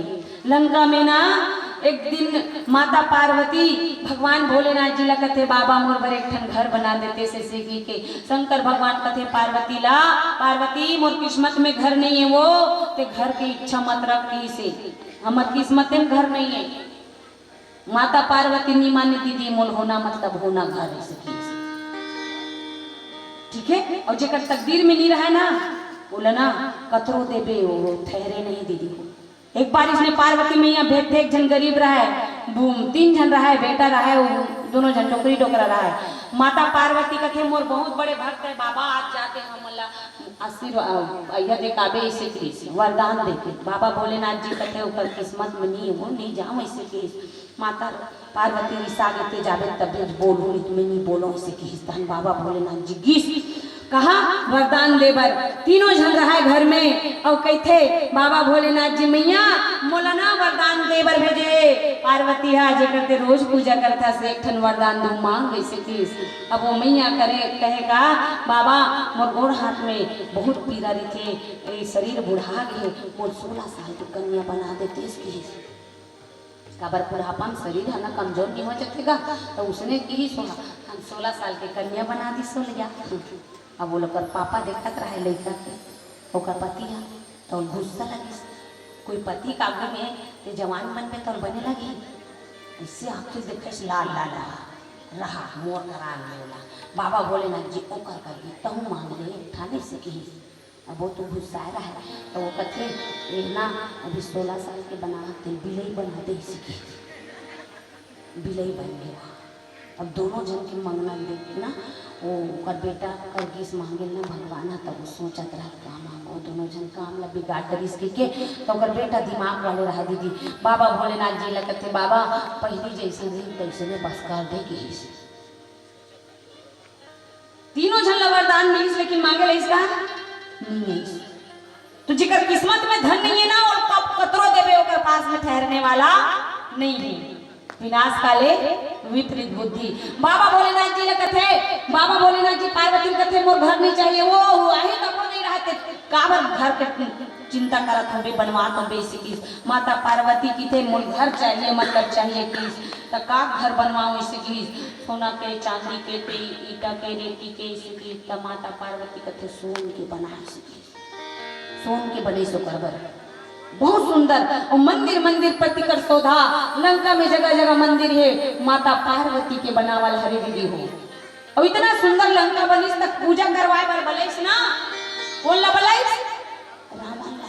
लंका में ना एक दिन माता पार्वती भगवान भोलेनाथ जी ला कथे, "बाबा मोर बर एक ठन घर बना देते" से, से कहिके। शंकर भगवान कथे पार्वती ला, "पार्वती मोर किस्मत में घर नइ हे वो, ते घर के इच्छा मत रख" कहिसे। "हमर किस्मत में घर नइ हे।" माता पार्वती नइ माने दीदी, "मोल होना मतलब होना घर" अइसे कहिस। ठीक हे, अउ जेकर तकदीर में नइ रहय ना, ओला ना कतरो देबे, वो ठहरे नहीं दीदी हो। एक बार इसने पार्वती मैया भेजथे, एक झन गरीब रहय, बू-, तीन झन रहय, बेटा रहय, वो दोनों झन डोकरी डोकरा रहय। माता पार्वती कथे, "मोर बहुत बड़े भक्त हे बाबा, आज जाके हमन ला आशीर्वाद, अइया देखाबे" अइसे कहिस, वरदान देके। बाबा भोलेनाथ जी कथे, "ओकर किस्मत में नइ हे वो, नइ जाव" अइसे कहिस। माता पार्वती रिसा गे, "ते जाबे तभे बोलहूं, नहीं तो मैं नइ बोलों" अइसे कहिस। तहन बाबा भोलेनाथ जी गिस कहाँ वरदान दे बर। तीनों झन रहय घर में, अउ कहिथे बाबा भोलेनाथ जी, "मैया मोला ना वरदान दे बर भेजे पार्वती हा, जेकर ते रोज पूजा करथस, एक ठन वरदान दू मांग" अइसे कहिस। अब वो मैया करे कहे का, "बाबा मोर गोड़ हाथ में बहुत पीरा रहिथे, ए शरीर बुढ़ा गे हे, मोर सोलह साल के कन्या बना देते" अइसे कहिस। काबर बुढ़ापा में शरीर ह ना कमजोर नइ हो जथे गा, त उसने किहिस ओहा, हम सोलह साल के कन्या बना दिस ओला। अब वो लोग कर पापा देखत रहय लइका के, ओकर पति ह, त ओला गुस्सा लगिस। कोई पति के आगू में ते जवान बनबे त ओला बने लगही। अइसे आँखी देखे से लाल लाल रहा, रहा, मोर करा ले ओला। बाबा भोलेनाथ जी ओकर कर दी, तहूँ मांग ले, एक ठा अइसे किहिस। अब वो तो गुस्साए रहा, त वो कथे, "ए ना, अभी सोलह साल के बना दे, बिलई बना दे" अइसे किहिस। बिलई बन गे। अब दोनों झन के मंगना देख के ना, वो ओकर बेटा कर गिस मांगे ना भगवान ह, तब वो सोचत रहा, "का मांगो?" दोनों झन काम ला बिगाड़ डरिस कहिके, त ओकर बेटा दिमाग वाले रहा दीदी। बाबा भोलेनाथ जी ला कथे, "बाबा, पहिली जइसन रही, तइसने बस कर दे" किहिस। तीनों झन ला वरदान मिलिस, लेकिन मांगे लइस का? नइ आइस। तो जेकर किस्मत में धन नइ हे ना, वो कब कतरो देबे, ओकर पास में ठहरने वाला नइ हे। विनाश काले विपरीत बुद्धि। बाबा भोलेनाथ जी ला कथे, बाबा भोलेनाथ जी पार्वती ला कथे, "मोर घर नइ चाहिए, वो, वो आही तब नइ रहते, काबर घर के चिंता करत होबे, बनवात होबे" अइसे किहिस। माता पार्वती कथे, "मोर घर चाहिए, मतलब चाहिए" किहिस। त का घर बनवाओ अइसे किहिस। सोना के, चांदी के, ते ईटा के, रेती के, अइसे किहिस। त माता पार्वती कथे, "सोन के बना" अइसे किहिस। सोन के बने सो करबर। बहुत सुंदर। अउ मंदिर, मंदिर प्रति कर शोभा, लंका में जगह जगह मंदिर हे, माता पार्वती के बनावल हरे दीदी हो। अउ इतना सुंदर लंका बनिस, त पूजा करवाए बर बलइस ना, कोन ला बलइस? रावण ला।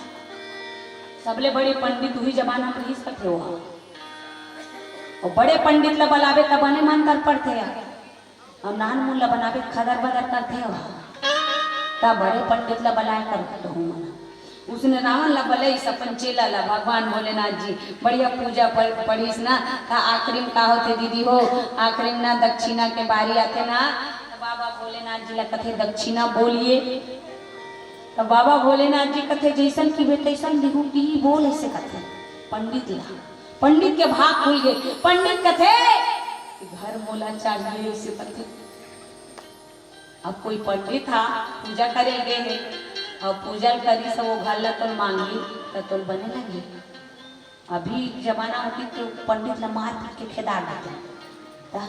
सबले बड़े पंडित उही जमाना में रहिस कथे ओहा। अउ बड़े पंडित ला बलाबे त बने मंतर पड़थे यार। अउ नानमुन ला बनाबे खदर बदर करथे ओहा। त बड़े पंडित ला बलाए कर कहूँ मना। उसने रावण ला बलइस अपन चेला ला, भगवान भोलेनाथ जी बढ़िया पूजा पढ़-, पढ़िस ना, त आखिरी में का होथे दीदी हो, आखिरी में ना दक्षिणा के बारी आथे ना, त बाबा भोलेनाथ जी ला कथे, "दक्षिणा बोलिए।" त बाबा भोलेनाथ जी कथे, "जइसन किबे तइसन दिहूँ" कि बोल अइसे कथे पंडित ला। पंडित के भाग खुल गे। पंडित कथे, "घर मोला चाहिए" अइसे कथे। अब कोई पंडित हा पूजा करे गे हे, अउ पूजा करिस वो घर ला तोल मांगी, त तोल बने लगी। अभी जमाना होती तो पंडित ला मार पीट के खेदार देते। त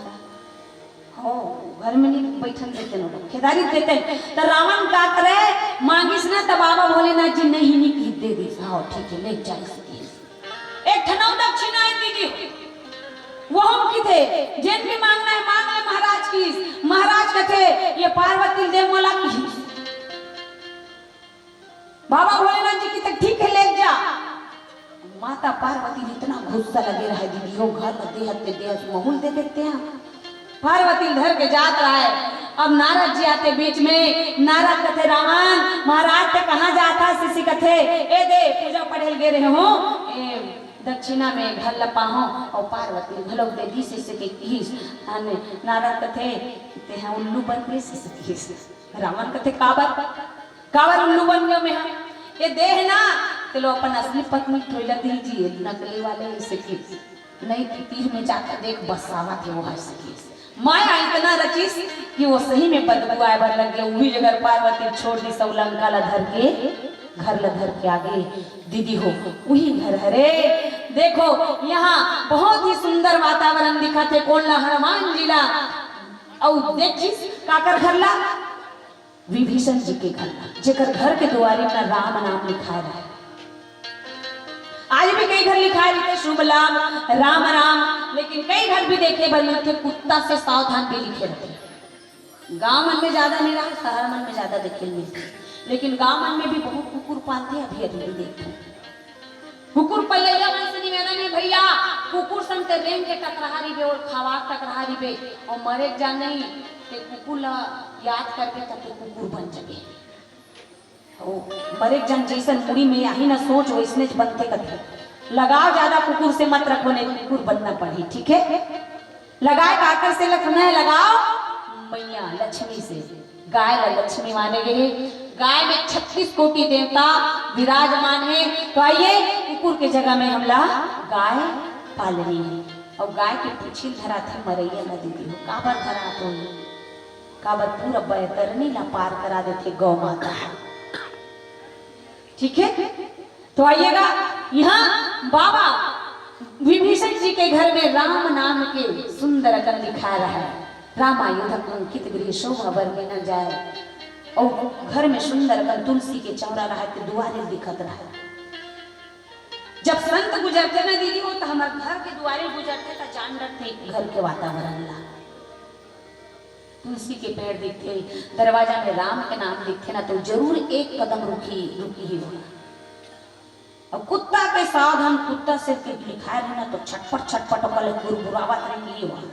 हो, घर में नइ बइठन देते न लोग, खेदारी देते। त रावण का करे, मांगिस ना, त बाबा भोलेनाथ जी नहीं, नहीं कहि दे दिस। हाँ, ठीक हे, ले जा अइसे कहिस। एक ठन अउ दक्षिणा हे दीदी, वो हम किथे, "जेन भी मांगना हे मांग ले महाराज" किहिस। महाराज कथे, "ये पार्वती दे मोला" किहिस। बाबा भोलेनाथ जी किथे, "ठीक हे, ले जा।" माता पार्वती ल इतना गुस्सा लगे रहा दीदी हो, घर ल देहत ते देहस, महूं ल दे देते हैं। पार्वती ल धर के जात रहा हे। अब नारद जी आथे बीच में, नारद कथे, "रावण महाराज ते कहाँ जात हस?" अइसे कथे, "ए दे, पूजा पढ़े ल गे रहे हों, ए दक्षिणा में घर ल पाहों, अउ पार्वती ल घलोक दे दिस" अइसे के किहिस। अने नारद कथे, "तेहा उल्लू बन गेस" अइसे किहिस। रावण कथे, "काबर? काबर उल्लू बन गेंव मेंहा? ये देह ना, तेला अपन असली पत्नी ल थोड़ी ला दीजिए, नकली वाले अइसे किहिस।" नहीं, तीर में जाके देख, बस्सावत हे वो हंस के। माया इतना रचिस कि वो सही में बदबू आए बर लग गया। उही जगह पार्वती छोड़ दिस अउ लंका ला धर के, घर ला धर के आगे। दीदी हो, उही घर हरे। देखो, यहाँ बहुत ही सुंदर वातावरण दिखत हे। कोन ला? हनुमान जी ला। अउ देखिस काकर घर ला? विभीषण जी के घर ला, जेकर घर के दुआरी में राम नाम लिखाए रहे। आज भी कई घर लिखाए रहिथे शुभ लाभ राम राम, लेकिन कई घर भी देखे बर मिलथे कुत्ता से सावधान भी लिखे रहिथे। गांव मन में ज्यादा नहीं रहा, शहर मन में ज्यादा देखे मिलथे, लेकिन गांव मन में भी बहुत कुकुर पालथे, अभी अभी भी देखथे। कुकुर पलैया मन से निवेदन हे भैया, कुकुर संग ते रेंग के टकराहा रहिबे अउ खवाक टकराहा रहिबे, अउ मरे के जान नहीं ते कुकुर ला याद करबे त ते कुकुर बन जबे। ओ, मरे के जान जइसन मुड़ी में आही ना सोच, वइसने बनथे कथे। लगाव ज्यादा कुकुर से मत रखो, नहीं कुकुर बनना पड़ही, ठीक है? लगाए काकर से रखना है? लगाव मैया लक्ष्मी से। गाय ला लक्ष्मी माने गे हे। गाय में छत्तीस कोटि देवता विराजमान हे। तो आइए, कुकुर के जगह में हमला गाय पालनी हे। अउ गाय के पूछी ल धराथे मरइया ला दीदी हो, काबर धरात होही? काबर पूरा बैतरनी ला पार करा देथे गौ माता ह। ठीक है, तो आइएगा, यहाँ बाबा विभीषण जी के घर में राम नाम के सुंदर अकन लिखाए रहा है। रामायुध अंकित गृह शोभा बरने न जाए। अउ घर में सुंदर अकन तुलसी के चौरा रहा है, दुआरे दिखत रहा है। जब संत गुजरथे ना दीदी हो, तो हमर घर के दुआरे गुजरथे, तो जान डरथे घर के वातावरण ला। तुलसी के पेड़ दिखथे, दरवाजा में राम के नाम दिखथे ना, तो जरूर एक कदम रुकी, रुकी ही होही। अब कुत्ता के सावधान, कुत्ता से के लिखाए रहे ना, तो छटपट छटपट ओकर ले गुरगुरावत रही होही।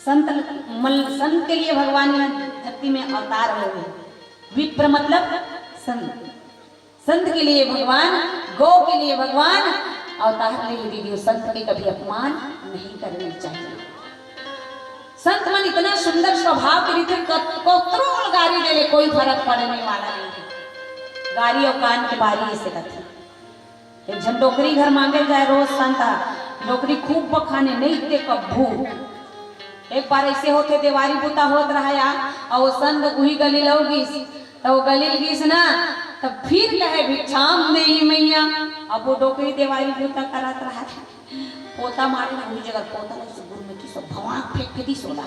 संत ल-, मल-, संत के लिए भगवान यहाँ धरती में अवतार हो गए। विप्र मतलब संत। संत के लिए भगवान, गौ के लिए भगवान अवतार ले ही दीदी हो। संत के कभी अपमान नहीं करनी चाहिए। संत मन इतना सुंदर स्वभाव के रहिथे, कत-, कतरो गारी दे ले, कोई फरक पड़ने वाला नहीं है। गारी अउ कान के बारी ऐसे करथे। एक झन डोकरी घर मांगे जाए रोज संत ह, डोकरी खूब बखाने, नहीं ते कभू। एक बार ऐसे होथे, देवारी बूता होत रहा यार, अउ वो संत उही गली लौ गिस, त वो गली ल गिस ना, त फिर कहे, "भिक्षाम देही मैया।" अब वो डोकरी देवारी बूता करत रहा, पोता मारे ना, उही जगह पोता ला ऐसे गुरमेटिस अउ भवाक फेंक के दिस ओला।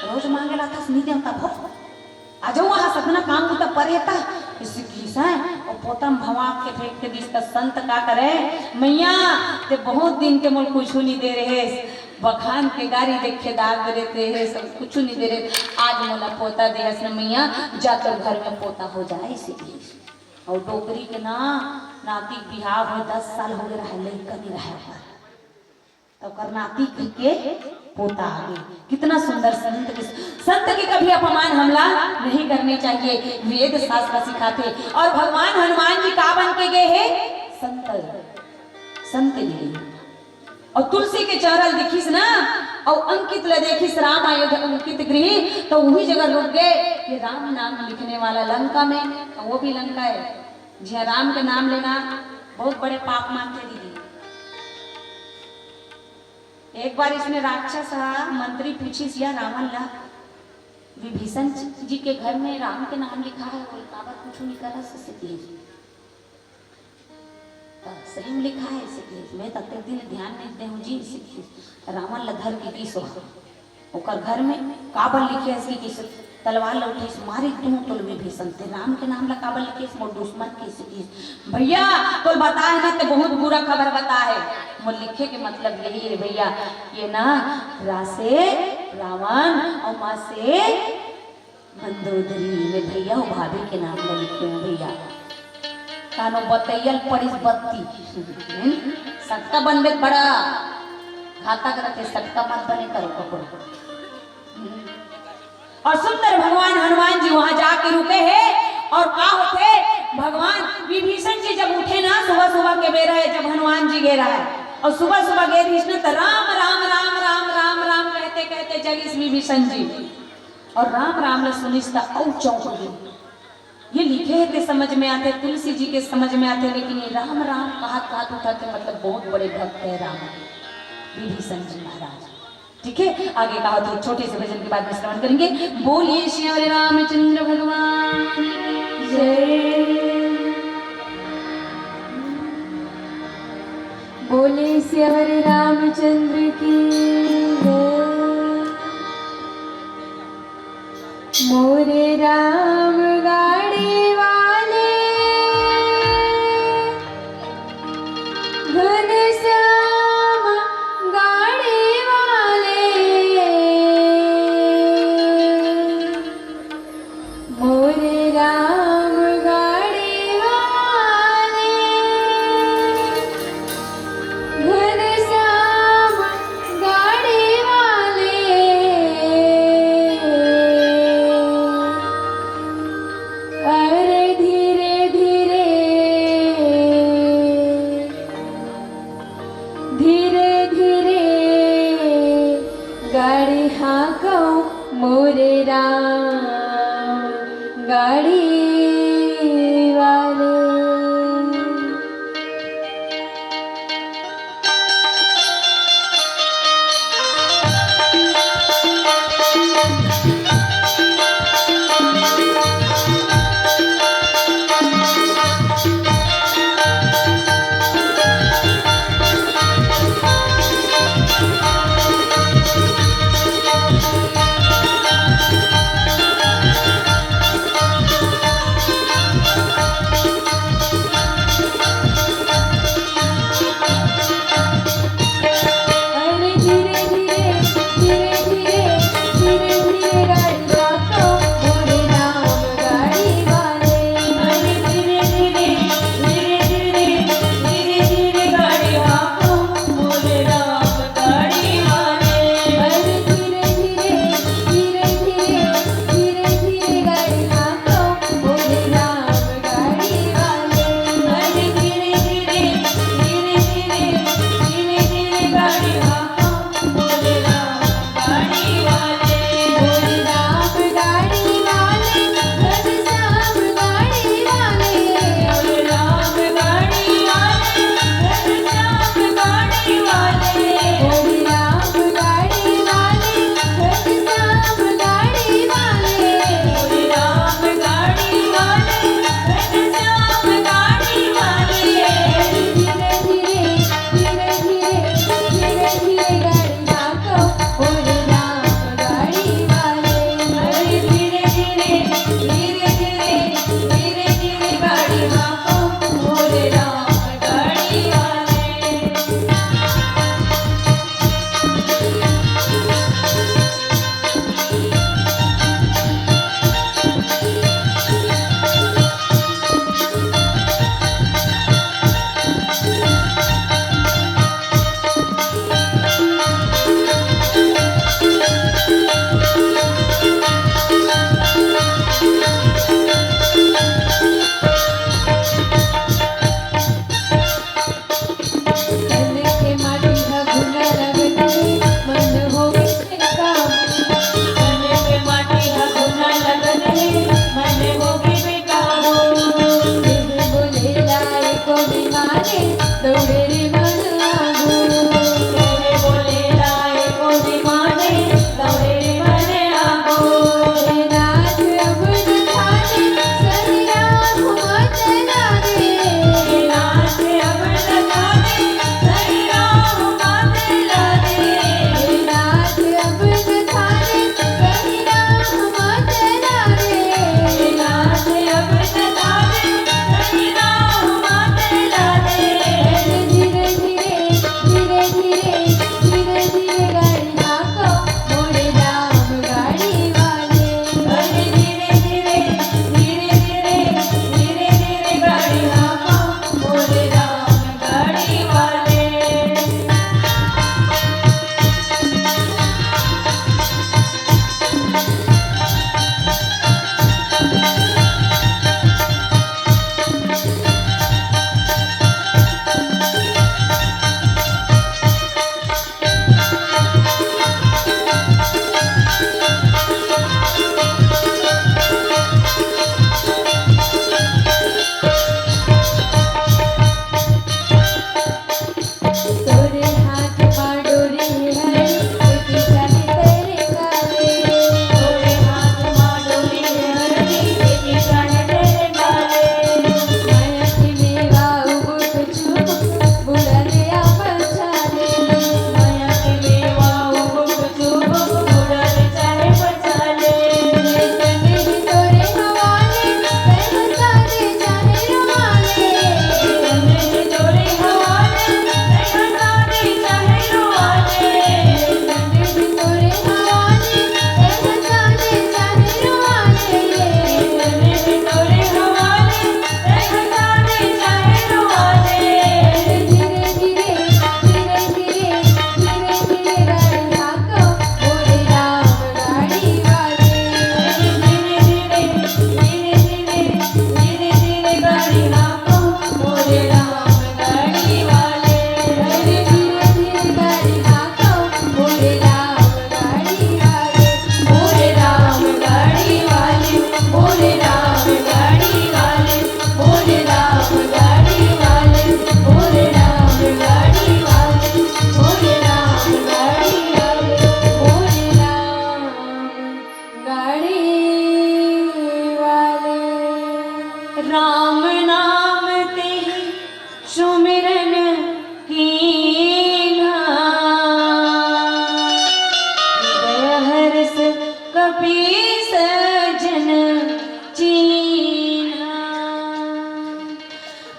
रोज मांगे ला थस, नी देवता भो। आ जाओ, वहाँ सतना काम बूता परे था, इसी घिस है, और पोता म भवाक के फेंक के दिस त संत का करे, "मैया, ते बहुत दिन के मोल कुछू नी दे रहे, बखान के गारी देखे दाग दे रहे, सब कुछू नी दे रहे, आज मोला पोता दे हस न मैया, जा तोर घर में पोता हो जाए," इसी घिस। और डोकरी के ना, नाती के बिहाव हो, दस साल हो गए रहे, लइका नी रहे ओकर। तो ओकर नाती के पोता आगे। कितना सुंदर संत के, संत के कभी अपमान हमला नहीं करने चाहिए। वेद शास्त्र सिखाथे। और भगवान हनुमान जी का बन के गए हे? संत, संत जी। और तुलसी के चेहरा ल देखिस ना, और अंकित ल देखिस, रामायुध अंकित गृह, तो उही जगह रुक गए कि राम नाम लिखने वाला लंका में, तो वो भी लंका है, जिहाँ राम के नाम लेना बहुत बड़े पाप मानथे दीदी। एक बार इसने राक्षस ह मंत्री पूछिस या रावण ला, "विभीषण जी के घर में राम के नाम लिखा है, कोई काबर कुछ नहीं कर रहा?" सीतेश, "त सही में लिखा है सीतेश, मैं तक दिन ध्यान नहीं दे हूँ जी सीतेश।" रावण ला धर के गिस ओकर घर में, काबर लिखे हस कि तलवार ल उठेस, मारी दूं तोल विभीषण, ते राम के नाम ला काबर लिखेस, मोर दुश्मन के सीतेश। भैया, तोल बताए ना, ते बहुत बुरा खबर बताए। मोर लिखे के मतलब यही है भैया, ये ना रासे रावण और माँ से मंदोदरी में भैया और भाभी के नाम ला लिखे हूँ भैया। कानो बतैयल पड़िस बत्ती। हम्म? सटका बनबे त बड़ा घातक रथे, सटका मत बने करो ककरो। हम्म? और सुंदर भगवान हनुमान जी वहां जाके रुके हैं। और का होथे, भगवान विभीषण जी जब उठे ना, सुबह सुबह के बेरा है, जब हनुमान जी गे रहा है, और सुबह सुबह गे रहिस ना, तो राम राम राम राम राम राम कहते कहते जगिस विभीषण जी। और राम राम ला सुनिस त अउ चौंक गे। ये लिखे हे ते समझ में आथे, तुलसी जी के समझ में आथे, लेकिन ये राम राम कहत कहत उठत हे, मतलब बहुत बड़े भक्त है राम के। विभीषण जी महाराज। ठीक है, आगे का तो छोटे से भजन के बाद में श्रवण करेंगे। बोलिए श्री हरि रामचंद्र भगवान की जय। बोले श्री हरि रामचंद्र की जय। मोरे राम गाड़ी वाले, घनश्याम गाड़ी वाले, मोरे राम गाड़ी वाले, घनश्याम गाड़ी वाले। अरे धीरे धीरे, धीरे धीरे गाड़ी हाँको मोरे राम गाड़ी वाले। राम नाम ते ही सुमिरन कीन्हा, हृदय हर्ष कपि सज्जन चीन्हा।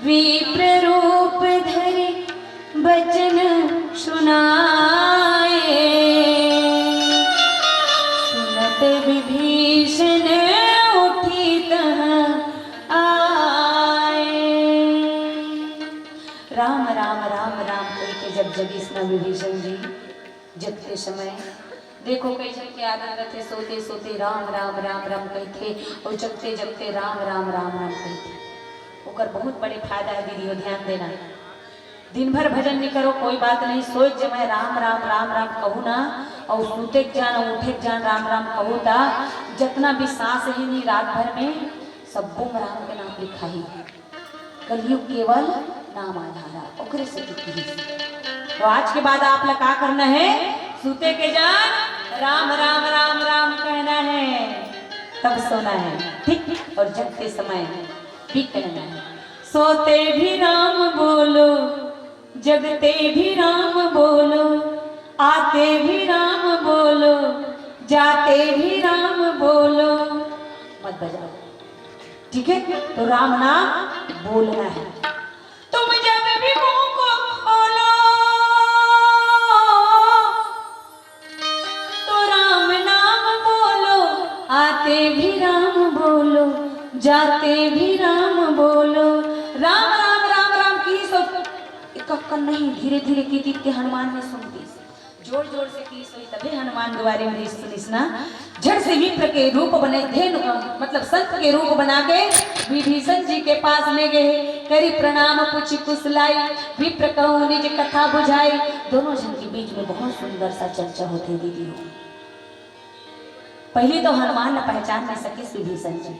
विप्र रूप धरि बचन सुनाए, सुनत विभीषण उठि तहाँ आए। राम राम राम राम कहिके जब जगिस ना विभीषण जी, जगते समय देखो, कई झन के आदत रथे, सोते सोते राम राम राम राम कहिथे, अउ जगते जगते राम राम राम राम कहिथे। ओकर बहुत बड़े फायदा हे दीदी हो, ध्यान देना। दिन भर भजन नहीं करो, कोई बात नहीं, सोए के जमय राम राम राम राम कहू ना, अउ सूते के जान अउ उठे के जान राम राम कहू ता, जतना भी सांस हे नी रात भर में, सब्बो में राम के नाम लिखाही। कलयुग केवल नाम आधारा, ओकरे से तो किहिस। तो आज के बाद आप ला का करना हे? सूते के जान राम राम राम राम कहना हे, तब सोना हे, ठीक? और जगते समय भी कहना हे, सोते भी राम बोलो, जगते भी राम बोलो, आते भी राम बोलो, जाते भी राम बोलो। मत बजाओ, ठीक है? तो राम नाम बोलना है। तुम जब भी मुंह को खोलो तो राम नाम बोलो, आते भी राम बोलो, जाते भी राम बोलो। राम राम राम राम की सब एक अक्कन नहीं, धीरे धीरे की दीप के हनुमान ने सुन दी। जोर जोर से की सुनी, तभी हनुमान दुआरे में सुनिस ना। झट से विप्र के रूप बने, धेनु, अ, मतलब संत के रूप बना के विभीषण जी के पास में गए। करी प्रणाम पूछी कुशलाई, विप्र कहूँ निज कथा बुझाई। दोनों जन के बीच में बहुत सुंदर सा चर्चा होती दीदी हो। पहले तो हनुमान ने पहचान नहीं सकिस विभीषण जी,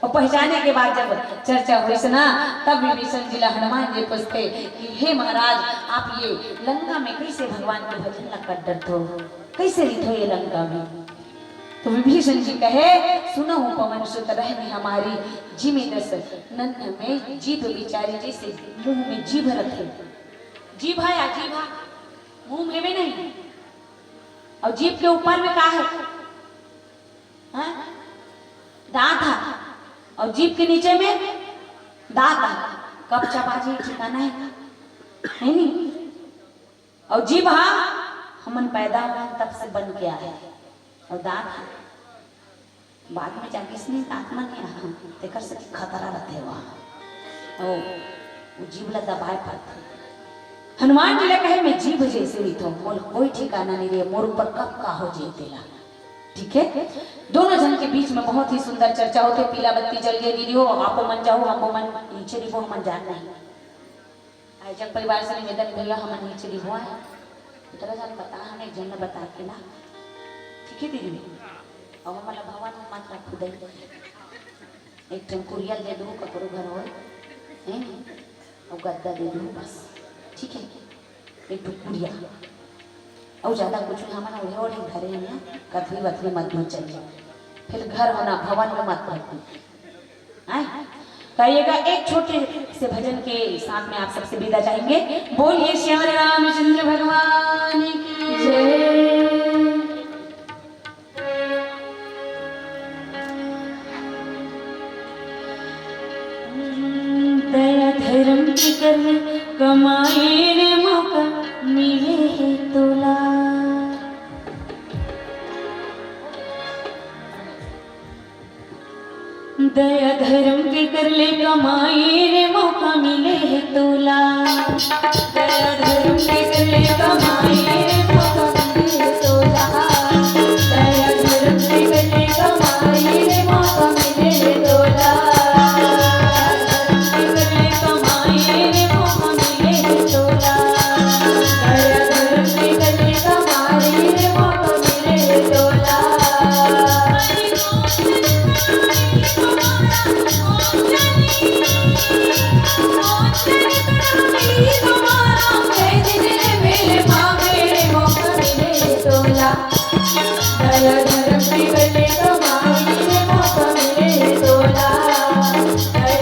और पहचाने के बाद जब चर्चा होइस ना, तब विभीषण जी ला हनुमान जी पूछते कि हे महाराज, आप ये लंका में कैसे भगवान के भजन ला कर डरथो, कैसे रहिथो ये लंका में? तो विभीषण जी कहे, सुनहु पवन सुत रहनि हमारी, जिमि दस नन्ह में जीभ विचारी। जैसे मुंह में जीभ रथे, जीभ है या जीभा, मुंह में भी नहीं, और जीभ के ऊपर में का है? हाँ? दांत है, और जीभ के नीचे में दांत है। कब चबा जाए ठिकाना है, है नहीं? और जीभ हा, हमन पैदा हुआ तब से बन के आए, और दांत हा, बाद में जाके इसमें दांत मन नहीं आ, तेकर से खतरा रहते हुआ। ओ, वो जीभ ला दबाए पड़ते। हनुमान जी ला कहे, मैं जीभ जैसे रहिथों, मोर कोई ठिकाना नहीं रहे, मोर ऊपर कब का हो जाए तेला। ठीक है, दोनों जन के बीच में बहुत ही सुंदर चर्चा होते। पीला बत्ती जल गए दीदी हो, आपो मन जाओ, हमो मन नीचे रहिबो, हमन जान नहीं। आयोजक परिवार से निवेदन, भैया हमन नीचे रहिबो आए, उतरा जान बता, हम एक जन ने बता के ना, ठीक है दीदी, अब हमन ला भवन में मत रखू दई, एक ठन कुरिया दे दू, ककरो घर होय, हैं, और गद्दा दे दू बस, ठीक है, एक ठो कुरिया, और ज्यादा कुछ नहीं, हमन ओढ़े ओढ़े घरे हैं, कथरी वथरी मत मचल, फिर घर होना भवन में मत रखू। आए? तो आइएगा, एक छोटे से भजन के साथ में आप सबसे विदा चाहेंगे। बोलिए श्यावर रामचंद्र भगवान की जय। दया धर्म के कर कमाए रे मौका मिले है तोला। दया धर्म के कर ले कमाई रे मौका मिले है तोला। दया धर्म के कर ले कमाई रे मौका मिले है तोला। दया धर्म के कर ले कमाई रे मौका मिले है तोला। धर्म के कर ले कमाई रे मौका मिले है तोला। दया धर्म के कर ले कमाई रे मौका मिले है तोला।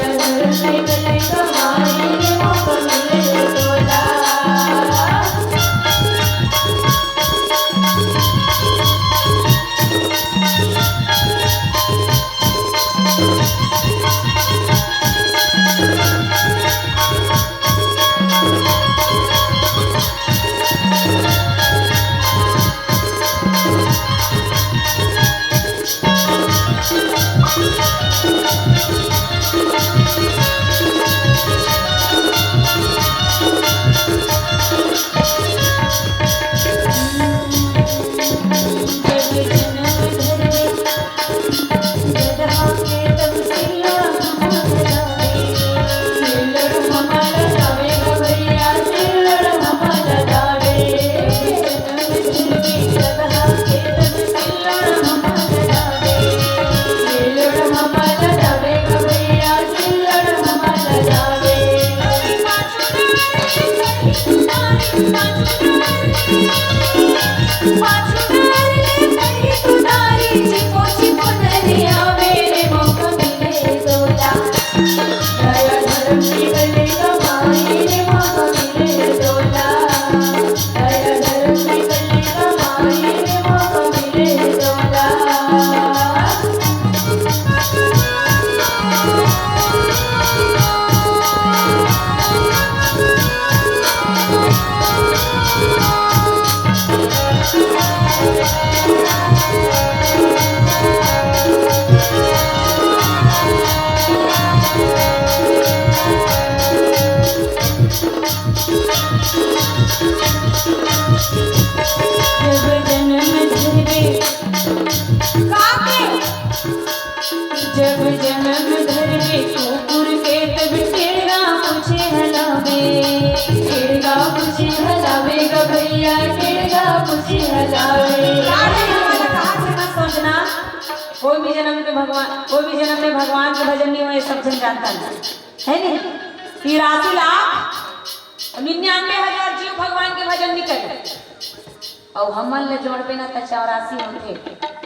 जन्म के भगवान, कोई भी जन्म में भगवान के भजन नहीं होय, सब झन जानता है, है नहीं? तिरासी लाख निन्यानवे हजार जीव भगवान के भजन नहीं करे, अउ हमन ले जोड़बे ना त चौरासी होथे,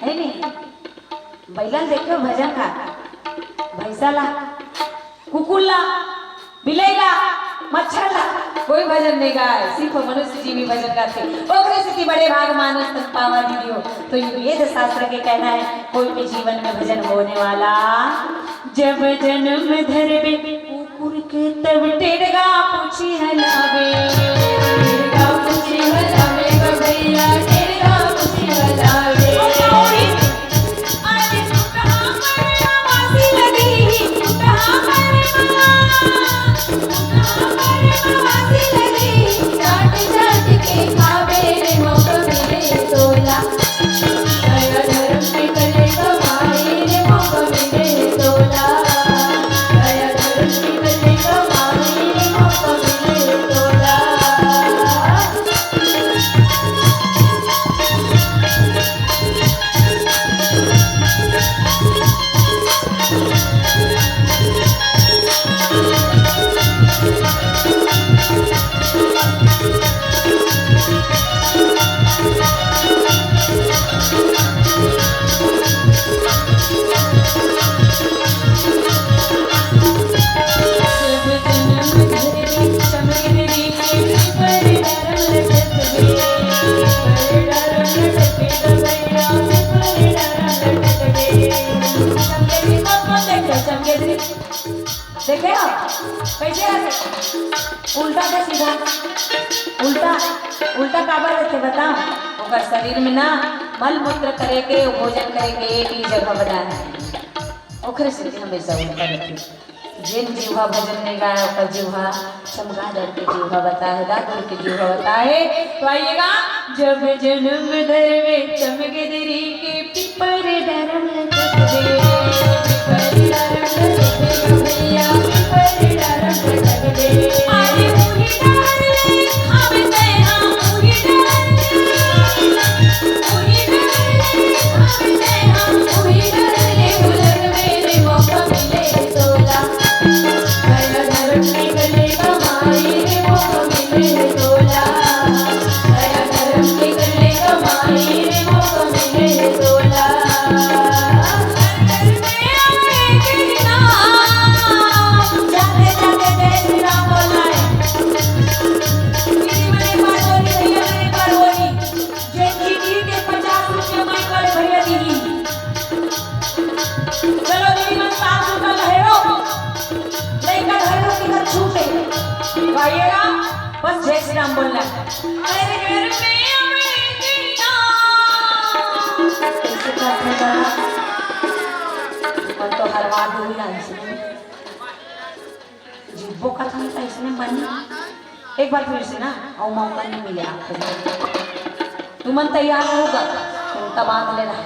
है नहीं? बैलन देखो भजन का, भैंसा ला, कुकुर ला, बिलई ला, मच्छर ला, कोई भजन नहीं गाय, सिर्फ मनुष्य जीव ही भजन गाथे। ओकरे सेती बड़े भाग मानुष तन पावा दीदी हो। तो ये वेद शास्त्र के कहना है, कोई भी जीवन में भजन होने वाला। जब जन्म धरबे कुकुर के, तब टेड़गा पूछी हलावे। टेड़गा पूछी हलावे, गबैया टेड़गा पूछी हलावे। देखे हो? कैसे आथे? उल्टा के सीधा। उल्टा, उल्टा काबर रहथे बताओ? ओकर शरीर में ना मल मूत्र करे के, भोजन करे के एक ही जगह बना है, ओकरे से हमेशा उल्टा रहथे। जेन जीवा भजन नहीं गाय, ओकर जीवा चमगादड़ के जीवा बताए, दादुर के जीवा बताए। तो आइएगा, जब जन्म धरवे चमगदरी के, पीपर डरम लटकबे, पीपर डरम लटकबे, भैया पीपर डरम लटकबे। अरे उही डर ले, हम ते हम उही डर ले, उही डर ले, हम ते हम उही डर ले, उलट मेरे मौका मिले तोला। चलो दीदी मन, साफ सुथरा रहे हो। लइका घर में किधर छूटे। भाइयेगा, बस जय श्री राम बोलना है। अरे घर में आवे दीना। कैसे करते बड़ा? मन तो हरवा दूंगी आज। जिब्बो का था, इसने मन एक बार फिर से ना, और मौका नहीं मिले आपको। तुमन तैयार होगा, तुम तब बांध लेना।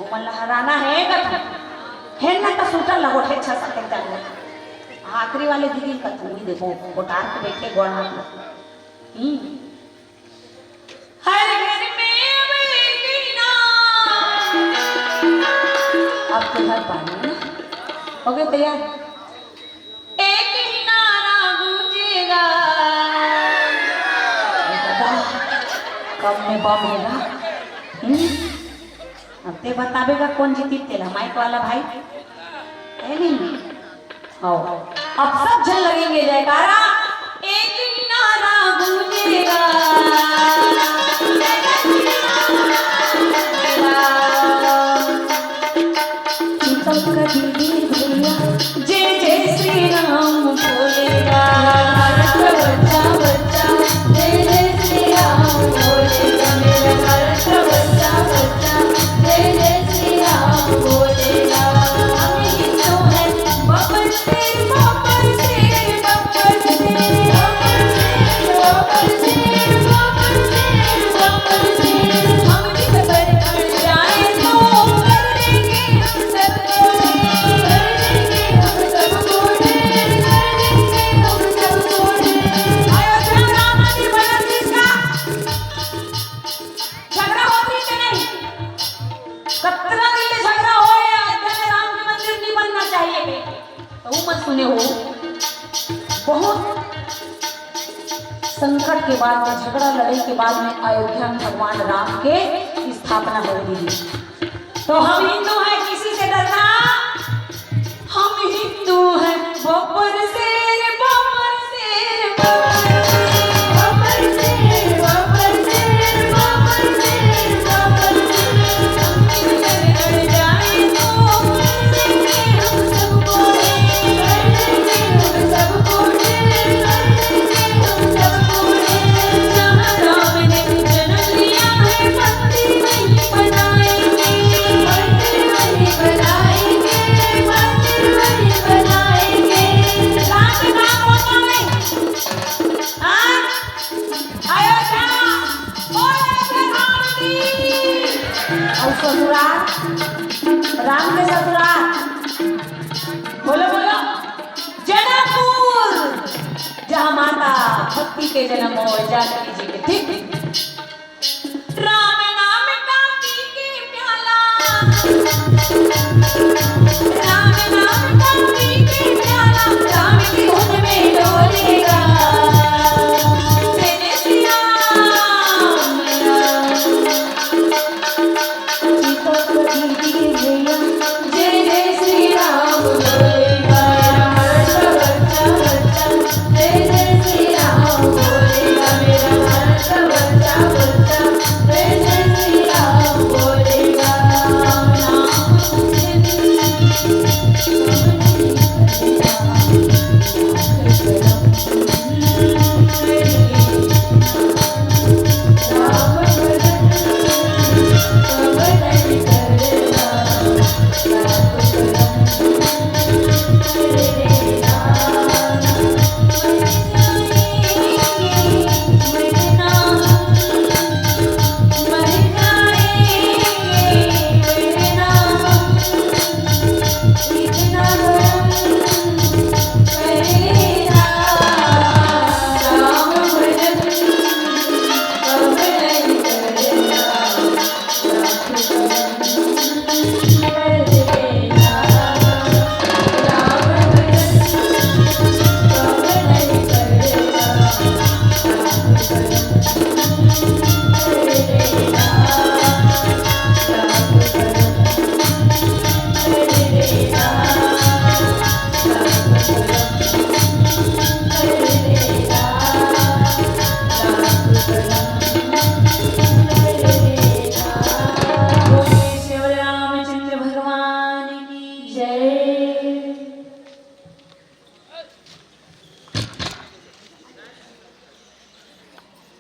ओमन ला हराना है कथू। हेन ना त सूटर ला गोठे छा सके कर ले। आखिरी वाले दीदी का तुम ही देखो, कोटार के बैठे गोड़ हाथ में। हम्म। हर घर में बेटी ना। अब तो हर पानी ना। हो गए तैयार? एक ही नारा गूंजेगा। कम में बम हेगा। हम्म? अब ते बताबे का कौन जीती तेला, माइक वाला भाई? है नहीं? आओ। अब सब जन लगेंगे जयकारा। एक ही नारा गूंजेगा। जय जय श्री राम बोलेगा। भारत का बच्चा बच्चा जय जय श्री राम बोलेगा। मेरा भारत का बच्चा बच्चा जय जय श्री राम बोलेगा। हम ही तो हैं बब्बर शेर, बब्बर शेर, बब्बर शेर, बब्बर शेर, बब्बर शेर, बब्बर शेर, बब्बर शेर। हम जिस पर अड़ जाए तो कर देंगे हम सब। तो मन सुने हो, बहुत संकट के बाद में, झगड़ा लड़ाई के बाद में अयोध्या में भगवान राम के स्थापना हो गई। तो हम हिंदू हैं, किसी से डरना? हम हिंदू हैं, बब्बर शेर, बब्बर शेर, बब्बर शेर, बब्बर शेर, बब्बर शेर, बब्बर शेर, बब्बर शेर। अउ ससुराल, राम के ससुराल, बोलो बोलो, जनकपुर, जहाँ माता भक्ति के जन्म हो, जानकी जी के, ठीक